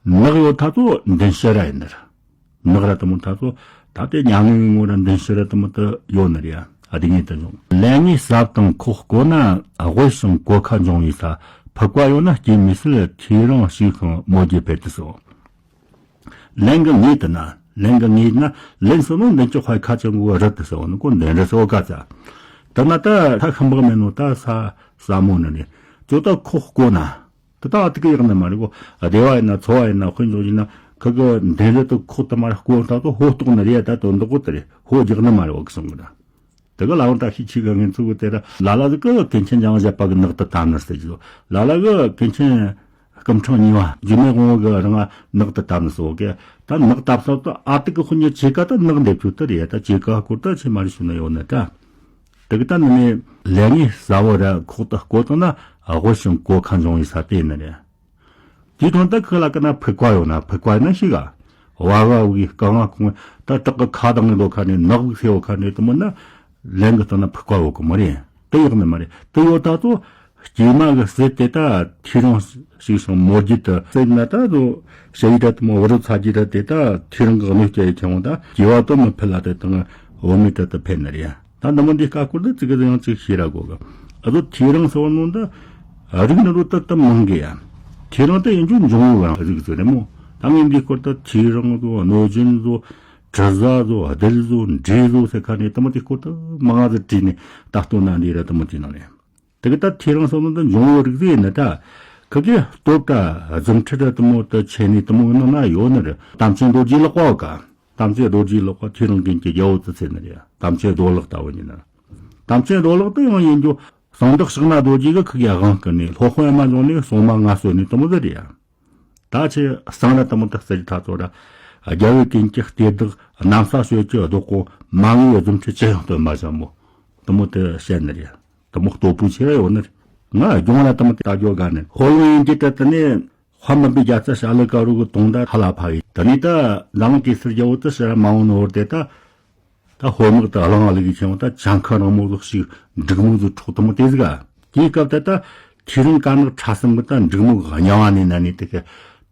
ནག་ཡོད་ཐ་ཚོ་མདུན་ཞུ་ར་ཡིན་ནི་རེད། ནག་ར་དུ་མོ་ཐ་ཚོ་ད་དེ་མྱ་ངན་ངོ་ར་མདུན་ཞུ་ར་དུ་མོ་དུ་ཡོད་ནི་རེད། ཨ་དེ་ངས་དུ་འབྱུང་། ལན་ངའི་ཟབ་དང་ཁོག་བསྐོ་ན་དབུལ་ཞིང་གོ་ཁ་འབྱུང་བའི་ས། ཕུག་པ་ཡོད་ན་སྐྱེ་མི་སྲིད། ཁྱེད་རང་ཞིག་ཤིང་མོ་རྒྱུ་ཕེ་དུ་སོ། ལན་གི་ངེས་དུ་ན། ལན་གི་ངེས་ན་ལན་སོ་ནོ་མདུན་ཅོག་ཧའི་ཁ་ཅན་གོ་རི་དུ་སོ་ནི་གོ་མདུན་རི་སོ་ག་ཚ། དུ་ན་ད་ད་ཤམ་བག་མེད་ནོ་ད་ས་ས་མོ་ནི་ནི་ཅོ་ད་ཁོག་བསྐོ་ན། དེ་ལྟ་བ་དེ་གི་ཡག་ནི་མ་རེད་གོ། སྡེ་བ་ཡིན་ན་ཚོ་བ་ཡིན་ན་དཔེ་འཇོག་ཡིན་ན་ཁི་གི་འདན་རི་དུ་ཁོག་དུ་མ་རེད་སྐོར་ཐག་ཏུ་ཧོ་གཏོགས་ནི་རེད། ད་དོན་དག་གོ་དེ་རེད། ཧོ་རྒྱག་ནི་མ་རེད་བ་གི་སོང་གི་ན། དེ་གི་ལ་བོ་ད་ཤི་ཆི་གི་ངན་ཚུ་གི་དེ་ར་ལ་ལ་གི་གན་ཆེན་ཅང་བཞད་པ་གི་ནག་ཏུ་དམ་ནི་ཟེར་གི་ལ་ལ་གི་གན་ཆེན་སྐུ་འཕྲེང་གཉིས་པ་རྒྱུ་མེད་དབང་བོ་གི་རང་ནག་ཏུ་དམ་ནི་སོ་གི་ད་ནག་དམ་ས་ཏུ་ཨ་ཏི་གི་ཁོ་ཉི་ཆེ་ཀ་ད་ནག་འདེབས་ཆུ་དེ་རེད། ད་ཆེ་ཀ་སྐོར་ད་ཆེ་མ་རེད་ཞུ་ན་ཡོད་ནི་ད། དེ་གི་ད་ནི་ནི་ལས་ངན་ཟ་བོ་ར་ཁོག་ཏུ་བསྐོ་བཏང་ན་དབུལ་ཞིང་གོ་ཁ་འབྱུང་བའི་ས་དེ་ནི་རེད། དེའི་དོན་དག་ཁག་ལ་ཀ་ན་ཕུག་པ་ཡོད་ན་ཕུག་པ་ཡིན་ན་ཤི་ག་བ་བ་བའི་རྐང་བ་ཁོང་ད་བྲག་གི་ཁ་དང་ནི་ལོ་ཁ་ནས་ནག་བུག་སེ་བོ་ཁ་ནས་དུ་མོ་ན་ལན་གི་སྟེང་ན་ཕུག་པ་ཡོད་གི་མ་རེད། དེ་ཡོད་ནི་མ་རེད། དེ་ཡོད་ད་ཚོ་སྐྱེས་མ་གི་ཟེར་དེ་ད་ཁྱེད་རང་ཞིག་སོང་མོ་རྒྱུད་དུ་ཟེར་ན་ད་ཚོ་ཞེ་ཡི་ད་དུ་མོ་བུ་རུ་ཚ་རྒྱུད་ད་དེ་ད་ཁྱེད་རང་གི་གནོད་སྐྱེལ་ཡི་ཁྱེད་འོང་ད་སྐྱེ་བ་དུ་མི་ཕུད་ལ་དེ་དང་འོ་མི་ད་དུ་ཕན་ནི་རེད། ད་འདི་མོ་འདི་དཀའ་སྐོར་འདི་ཙི་གི་ཡང་ཅིག་ཤེས་ར་དགོས་གི་ཨ་ཚོ་ཁྱེད་རང་ཟེར་བ་ནོ་འདི་རིགས་འདི་རུ་ད་ད་མང་གི་ཡ། ཁྱེད་རང་ད་ཡིན་རྒྱུ་འབྱུང་བའི་རང་རིགས་ཟེར་རེད་མོ། ད་ངས་འདི་སྐོར་ད་ཁྱེད་རང་ཚོ་གནོད་སྦྱིན་ཚོ་དྲི་ཟ་ཚོ་བདུད་ཚོ་འདྲེ་ཚོ་ཟེར་ཁ་ནས་ད་མོ་འདི་སྐོར་ད་མང་ང་ཟེར་བྲིས་ནས་ད་ལྟོ་ན་འདི་ར་ད་མོ་དེ་ནང་ནས། དེ་གི་ད་ཁྱེད་རང་སོང་ན་ད་འབྱུང་བའི་རིགས་ཟེར་ཡིན་ན་ད། ཁི་གི་སྟོབས་ད་རྫུ་འཕྲུལ་ད་དུ་མོ་ད་ཆེ་ནི་དུ་མོ་ནང་ན་ཡོད་ནི་རེད། དམ་ཅན་རྡོ་རྗེ་ལག་པ་བ་ཀ་དམ་ཅན་རྡོ་རྗེ་ལག་པ་ཁྱེད་རང་གིན་གྱི་རྒྱལ་བོ་དུ་ཚེ་ནི་རེད། དམ་ཅན་རྡོ་ལག་ལྟ་བུ་ཡིན་ན། དམ་ཅན་རྡོ་ལག་ཏུ་ཡང་ཡིན་རྒྱུ་གསང་བདག་ཕྱག་ན་རྡོ་རྗེ་གི་ཁི་གི་དབང་བསྐུར་ནས་སློབ་དཔོན་མ་འབྱུང་ནས་སྲུང་མ་ང་གསོལ་ནས་དུ་མོ་ཟེར་རེད་ཡ། ད་ཆེ་གསང་ར་དུ་མོ་ད་ཟེར་ཐ་ཚོ་ར། རྒྱལ་བའི་ཀུན་གྱི་གཏེར་བདག་གནམ་ས་ཞོལ་གྱི་བདག་པོ་མ་ངུ་བའི་རྫུ་འཕྲུལ་ཅི་ཡང་སྟོན་མ་བྱ་མོ། དུ་མོ་དེ་བཤད་ནི་རེད། དུ་མོ་སྟོབས་པོ་ཆེ་ར་ཡོད་ནི་རེད། ང་སྒྱུང་ར་དུ་མོ་དེ་ད་རྒྱོ་ག་ནི་ཧོ་ལོ་ཡིན་གྱི་ད་དུ་ནི་དཔའ་མི་པའི་རྒྱལ་ཚ་བྱ་ལི་ཀ་རུ་གི་དུང་ད་ཧ་ལ་ཕ་ཡི་དུ་ནི་ད་ནང་གེ་སར་རྒྱལ་བོ་དུ་ཕྱིར་མ་འོང་ནོར་དེ་ད། ད་ཧོར་དམག་དུ་གླང་ལུག་གི་ཆེན་པོ་ད་ཆང་ཁ་རང་མོ་ལོག་ཞིག་འབྲུག་མོ་ཚོ་འཕྲོག་དུ་མོ་དེ་ཟིག་ག་དེའི་སྐབས་དེ་ད་ཐེའུ་རང་དཀར་ནག་ཁྲ་གསུམ་གི་ད་འབྲུག་མོ་གི་གཉའ་བ་ནས་ན་ནས་དེ་གི་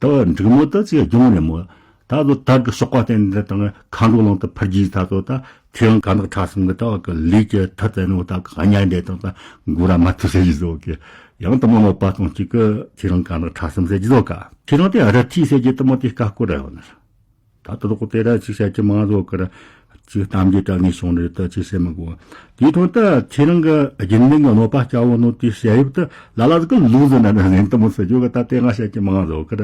ད་འབྲུག་མོ་ད་ཅིག་སྒྱུང་རེད་མོ། ད་ཚོ་དར་གི་གཤོག་པ་བསྟན་འདི་དང་མཁའ་འགྲོ་གླིང་དུ་འཕུར་རྒྱུའི་ད་ཚོ་ད་ཐེའུ་རང་དཀར་ནག་ཁྲ་གསུམ་གི་ད་གི་ལུས་ཀྱི་ཐུར་བཙན་ནོ་ད་གི་གཉའ་འདེད་དང་ད་མགོ་ར་མ་ཐུ་ཟེར་གྱི་བཟོ་གི་ཡང་དུ་མོ་མོ་པ་སྟོང་གཅིག་གི་ཐེའུ་རང་དཀར་ནག་ཁྲ་གསུམ་ཟེར་གྱི་བཟོ་ག་ཐེའུ་རང་དེ་རི་ཐི་ཟེར་གྱི་དུ་མོ་དེ་ཀ་ཀོ་ར་ཡོད་ནི། ད་ལྟ་དོག་དེ་ར་ཅིག་བཤད་ཀྱི་མང་བཟོ་ཀར་ཅིག་གཏམ་རྒྱུད་དྲ་ངེས་བྱུང་རེད། ད་ཅིག་བཤད་མི་དགོས། དེའི་ཐོག་ད་ཁྱེད་རང་གི་རྒྱུན་ལྡན་གྱི་གནོད་པ་སྐྱ་བོ་ནོ་དེའི་བཤད་ཡབ་ད་ལ་ལ་ཟིག་གི་ལུག་ཟིན་ན་ནི་ཟིན་དུ་མོ་ཟེར་རྒྱུ་གི་ད་དེ་ང་བཤད་ཀྱི་མང་བཟོ་ཀར་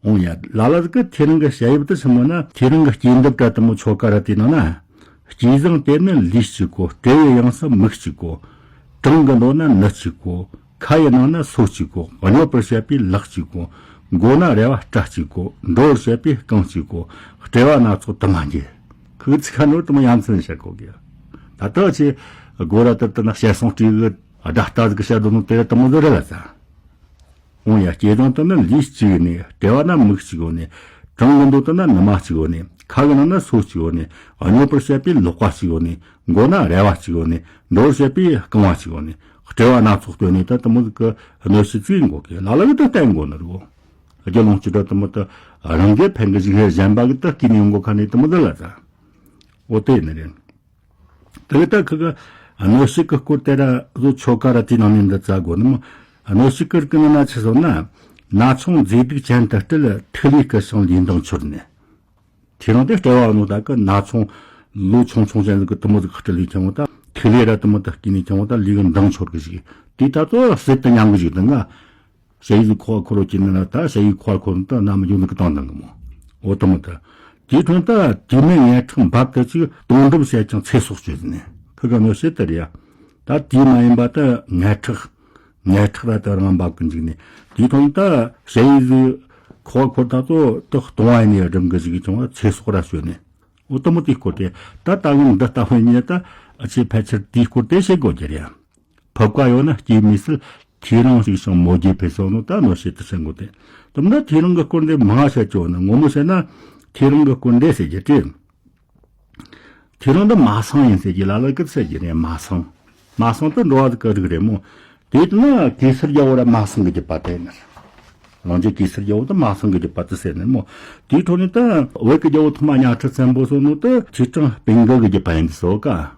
འོང་ཡ། ལ་ལ་ཟིག་གི་ཁྱེད་རང་གི་བཤད་ཡབ་ད་ཆི་མོ་ན་ཁྱེད་རང་གི་སྐྱེས་འདབ་དྲ་དུ་མོ་ཆོ་ཀ་ར་དེ་ནང་ན། སྐྱེས་བཟང་དེ་ནི་ལུས་གཅིག་གོ། དཔྲལ་བའི་ཡང་ས་མིག་གཅིག་གོ། བྲང་གི་མདོ་ན་ནི་གཅིག་གོ། ཁ་ཡི་ནང་ན་སོ་གཅིག་གོ། སྙོབ་པར་བཤད་པའི་ལག་གཅིག་གོ། མགོ་ན་རལ་བ་སྐྲ་གཅིག་གོ། འགྲོ་བར་བཤད་པའི་རྐང་གཅིག་གོ། བསྒྲལ་བ་སྣ་ཚོགས་དུ་མ་འགྱེད། ཁོ་གི་ཚིག་ཁ་ནོར་དུ་མ་ཡ་མཚན་བཤད་གོ་གི། ད་ལྟ་ཆེ་སྒོ་ར་དུ་དུ་ན་བཤད་སོང་དྲིས་གི་དགྲ་ལྟ་ཟིག་བཤད་དོ་ནོ་དེ་ར་དུ་མོ་ཟིག་རེད་ལ་ས། འོང་ཡ། སྐྱེ་དང་དུ་ནི་ལུས་གཅིག་ནས། བསྒྲལ་བ་ན་མིག་གཅིག་གོ་ནས། གྲང་གི་འདོད་དུ་ན་ནུ་མ་གཅིག་གོ་ནས། ཁ་གི་ནང་ན་སོ་གཅིག་གོ་ནས། སྙོབ་པར་བཤད་པའི་ལག་པ་གཅིག་གོ་ནས། མགོ་ན་རལ་བ་གཅིག་གོ་ནས། འགྲོ་བར་བཤད་པའི་རྐང་བ་གཅིག་གོ་ནས། བསྒྲལ་བ་སྣ་ཚོགས་བཏོན་ནས་ད་དུ་མོ་ཟིག་གི་གནོད་བྱེད་ཚིག་གོ་གི་ལ་ལ་གི་དུ་བསྟན་གོ་ནི་རུ། རྒྱུ་ལོངས་སྤྱོད་དུ་དུ་མོ་དུ་རང་གི་ཕན་གི་ཞིག་ཧེ་གཞན་པ་གི་དུ་སྐྱེ་ནས་ཡོང་གོ་ཁ་ནས་དུ་མོ་ཟིག་ལ་ད། འོ་དེ་ནི་རེད། དེ་ལྟར་ཁི་གི་གནོད་བྱེད་ཀྱི་སྐོར་དེ་ར་བཟོ་ཆོ་ག་ར་དེ་ནང་ནས་འདི་བཙལ་དགོས་ནི་མོ། གནོད་བྱེད་ཀྱི་རིགས་ནི་ན་ཆི་སོང་ན། ན་ཆུང་མཛེས་སྡུག་ཅན་དུ་སྤྲུལ། ཐིག་ལེ་སྐུ་ཞིང་ལུས་མདངས་འཆོར་ནས། ཁྱེད་རང་དེ་སྤྲེལ་བ་ནོ་ད་གི་ན་ཆུང་ལོ་ཆུང་ཆུང་ཅན་ཟིག་གི་དུ་མོ་ཟིག་སྤྲུལ་ལས་ཁྱེད་མོ་ད་ཐིག་ལེ་ར་དུ་མོ་ད་སྐྱེས་ནས་ཁྱེད་མོ་ད་ལུས་གི་མདངས་འཆོར་གི་ཞིག་དེ་ད་ཚོ་ཟེར་དུ་མཉམ་གི་ཞིག་དང་ང་། ཞ་ཡི་ཟིག་ཁོ་བ་ཁོ་རོ་ཅི་ནི་ན་ད་ཞ་ཡི་ཁོ་བ་ཁོ་ད་ནམ་ཡོང་ནི་གི་དང་དང་གི་མོ། འོ་དུ་མོ་ད། དེའི་དོན་ད་དུས་མེད་ངན་ཁྲག་འབབ་ད་ཅིག་དོན་འགྲུབ་བྱས་ཀྱང་ཚེ་སྲོག་གཅོད་ནས་ཁི་ག་གནོད་བྱེད་དེ་རེད་ཡ། ད་དུས་མ་ཡིན་པ་ད་ངན་ཁྲག་ངན་ཁྲག་ར་ད་རང་འབབ་གི་འཇུག་ནས་དེའི་དོན་ད་ཞ་ཡི་ཟིག་ཁོ་བ་ཁོ་ད་ཚོ་ད་གཏོང་བ་ཡིན་ནས་སྒྲུབ་གི་ཞིག་ཀྱང་ཚེ་སྲོག་ར་གཅོད་ནས། འོ་དུ་མོ་དེའི་སྐོར་དེ་ད་ད་ཡོང་འདི་ལྟ་བུ་ཡིན་ད་ཨ་ཆེ་ཕལ་ཆེར་དེའི་སྐོར་དེ་བཤད་དགོས་ཀྱི་རེད་ཡ། ཕོ་བཀའ་ཡོད་ན་སྐྱེས་མི་སྲིད། ཐེའུ་རང་ཞིག་ཞིང་མོ་རྒྱས་འཕེལ་སོང་ནོ་ད་གནོད་བྱེད་དུ་བྱེད་དགོས་ཏེ། དུམ་ད་ཐེའུ་རང་གི་སྐོར་འདི་མང་བཤད་ཆོག་ན་ངོ་མོ་བཤད་ན་ཐེའུ་རང་གི་སྐོར་འདི་ཟེར་རྒྱུ་ཏེ། ཐེའུ་རང་འདི་མ་སངས་ཡིན་ཟེར་རྒྱུ་ལ་ལ་གི་ཟེར་རྒྱུ་རེད། མ་སངས། མ་སངས་དུ་འགྲོ་བ་གི་རིགས་རེད་མོ། དེ་ལྟ་ན་གེ་སར་རྒྱལ་པོ་ར་མ་སངས་གི་རྒྱུད་པ་དེ་ནི། རང་རྒྱལ་གེ་སར་རྒྱལ་པོ་དུ་མ་སངས་གི་རྒྱུད་པ་དུ་ཟེར་ནི་མོ། དེའི་འཕྲོ་ནས་ད་བོད་ཀྱི་རྒྱལ་པོ་ཐོག་མ་གཉའ་ཁྲི་བཙན་པོ་སོགས་ནོ་དུ་ཆོས་སྐྱོང་སྤུན་དགའ་གི་རྒྱུད་པ་ཡིན་དུ་སོ་ཀ།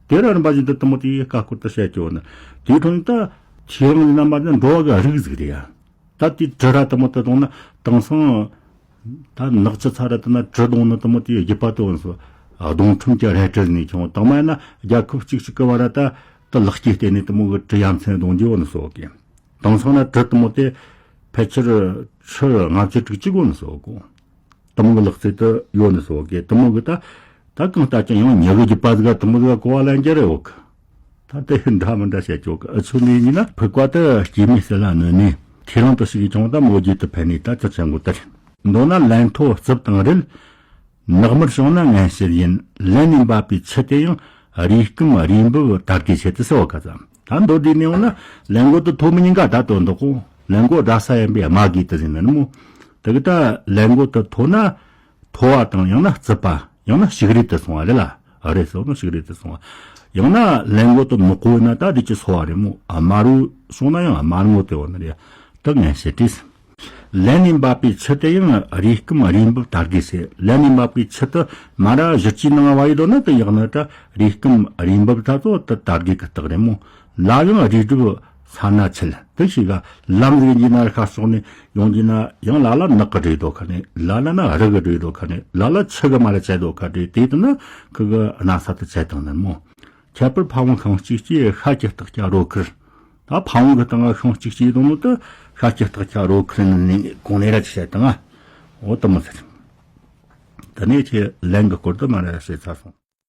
དེ་ར་རིམ་པ་བཞིན་དུ་དུ་མོ་དེའི་བཀའ་སྐོར་དུ་བཤད་ཀྱི་ཡོད་ནི། དེའི་འཕྲོ་ནས་ད་ཁྱེད་རང་གི་རྣམ་པ་ནི་འགྲོ་བ་གི་རིགས་ཟིག་རེད་ཡ། ད་དེའི་གྲི་ར་དུ་མོ་དུ་བཏང་ན་དེང་སང་། ད་ནག་ཅི་ཚ་ར་དུ་ན་གྲི་བརྡུང་ནི་དུ་མོ་དེའི་རྒྱུད་པ་དུ་ཡོད་ནི་སོ། གདོང་ཁྲིམས་ཀྱི་རལ་གྲི་ནས་ཁྱོང་དང་མ་ཡིན་ན་རྒྱལ་ཁབ་གཅིག་གཅིག་གི་བར་ར་ད་དུ་ལག་སྐྱེས་བརྟེན་ནས་དུ་མོ་གི་གྲི་ཡ་མཚན་གདོང་རྒྱུ་ཡོད་ནི་སོ་གི། དེང་སང་ན་གྲི་དུ་མོ་དེ་ཕལ་ཆེར་ཁྲི་ལྔ་བཅུ་དྲུག་ཅུ་གོ་ནི་སོ་གོ། དུ་མོ་གི་ལག་རྩལ་དུ་ཡོད་ནི་སོ་གི་དུ་མོ་གི་ད། ད་གང་ལྟར་ཀྱང་ཡང་ཉི་གི་རྒྱུད་པ་ཟིག་དུ་མོ་ཟིག་གོ་བ་ལེན་རྒྱུ་རེད་འོ་གི། ད་དེ་འདྲ་མི་འདྲ་བཤད་ཆོག་གི། ཨ་ཆུ་ནས་ཡིན་ན་ཕུག་པ་དུ་སྐྱེས་མའི་སྲིད་ལ་གནོད་ནས་ཐེའུ་རང་དུ་ཞིག་ཀྱང་ད་མོ་རྒྱུད་དུ་ཕན་ནས་ད་ཅི་ཆེན་པོ་དར། མདོར་ན་ལན་ཐོ་རྩིབས་དང་རིལ། ནག་དམར་བྱུང་ན་ངན་བྱེད་ཡིན། ལན་ནས་འབབ་པའི་ཆུ་དེ་ཡང་རུས་སྐུམ་རུས་འབུབ་དར་གོས་ཆེད་དུ་ཟེར་བ་ཁ་ཙམ། ད་མདོར་བསྡུས་ནས་འོང་ན་ལན་གོ་དུ་ཐོ་མི་ཉིན་ག་ད་དོན་དུ་གོ། ལན་གོ་དགྲ་ས་ཡིན་པའི་དམག་གིས་དུ་ཟིན་ནི་མོ། དེ་གི་ད་ལན་གོ་དུ་ཐོ་ན་ཐོ་བ་དང་ཡང་ན་རྩིབ་པ་ཡང་ན་ཞིག་རིས་དུ་སོང་བ་རེད་ལ། ཨ་རེད་སོང་ན་ཞིག་རིས་དུ་སོང་བ། ཡང་ན་ལན་གོ་དུ་མི་གོ་ན་ད་དེ་ཅི་སོ་བ་རེད་མོ། དམར་བོ་སོང་ན་ཡང་དམར་ངོ་དེ་བ་ནི་རེད། དུ་ངན་བྱེད་དུས། ལན་ནས་འབབ་པའི་ཆུ་དེ་ཡང་རུས་སྐུམ་རུས་འབུབ་དར་གོས་ཟེར། ལན་ནས་འབབ་པའི་ཆུ་དུ་མ་ར་བཞུར་གྱི་ནང་བ་ཡི་དོ་ན་དུ་ཡག་ནི་ད་རུས་སྐུམ་རུས་འབུབ་ད་ཚོ་དུ་དར་གོས་གི་རྟགས་རེད་མོ། ལ་ཡང་རུས་སྒྲུབ་ས་ན་ཆད་དུ་ཞིག་ག་ལམ་ཟིག་ཡིན་ན་ཁ་ཕྱོགས་ནས་ཡོང་གྱི་ན་ཡང་ལ་ལ་ནག་གི་རེད་དོ་ཁ་ནས་ལ་ལ་ན་རི་གི་རེད་དོ་ཁ་ནས་ལ་ལ་ཆུ་གི་མ་ར་བྱས་དོ་ཁ་རེད། དེ་དུ་ན་ཁུ་གི་གནའ་ས་དུ་བྱས་དང་ནི་མོ། ཁྱད་པར་ཕ་བོང་ཤིང་གཅིག་གིས་ཤ་གི་སྟག་སྐྱ་རོ་ཁུར། ད་ཕ་བོང་གི་སྟེང་ང་ཤིང་གཅིག་གཅིག་དང་ནོ་དུ་ཤ་གི་སྟག་སྐྱ་རོ་ཁུར་ནི་ནི་གོང་ནས་ར་ཅི་བྱས་དང་ང་། འོ་དུ་མོ་ཟེར། དེ་ནས་ཁྱེད་ལན་གི་སྐོར་དུ་མ་ར་བཤད་ཚར་སོང་།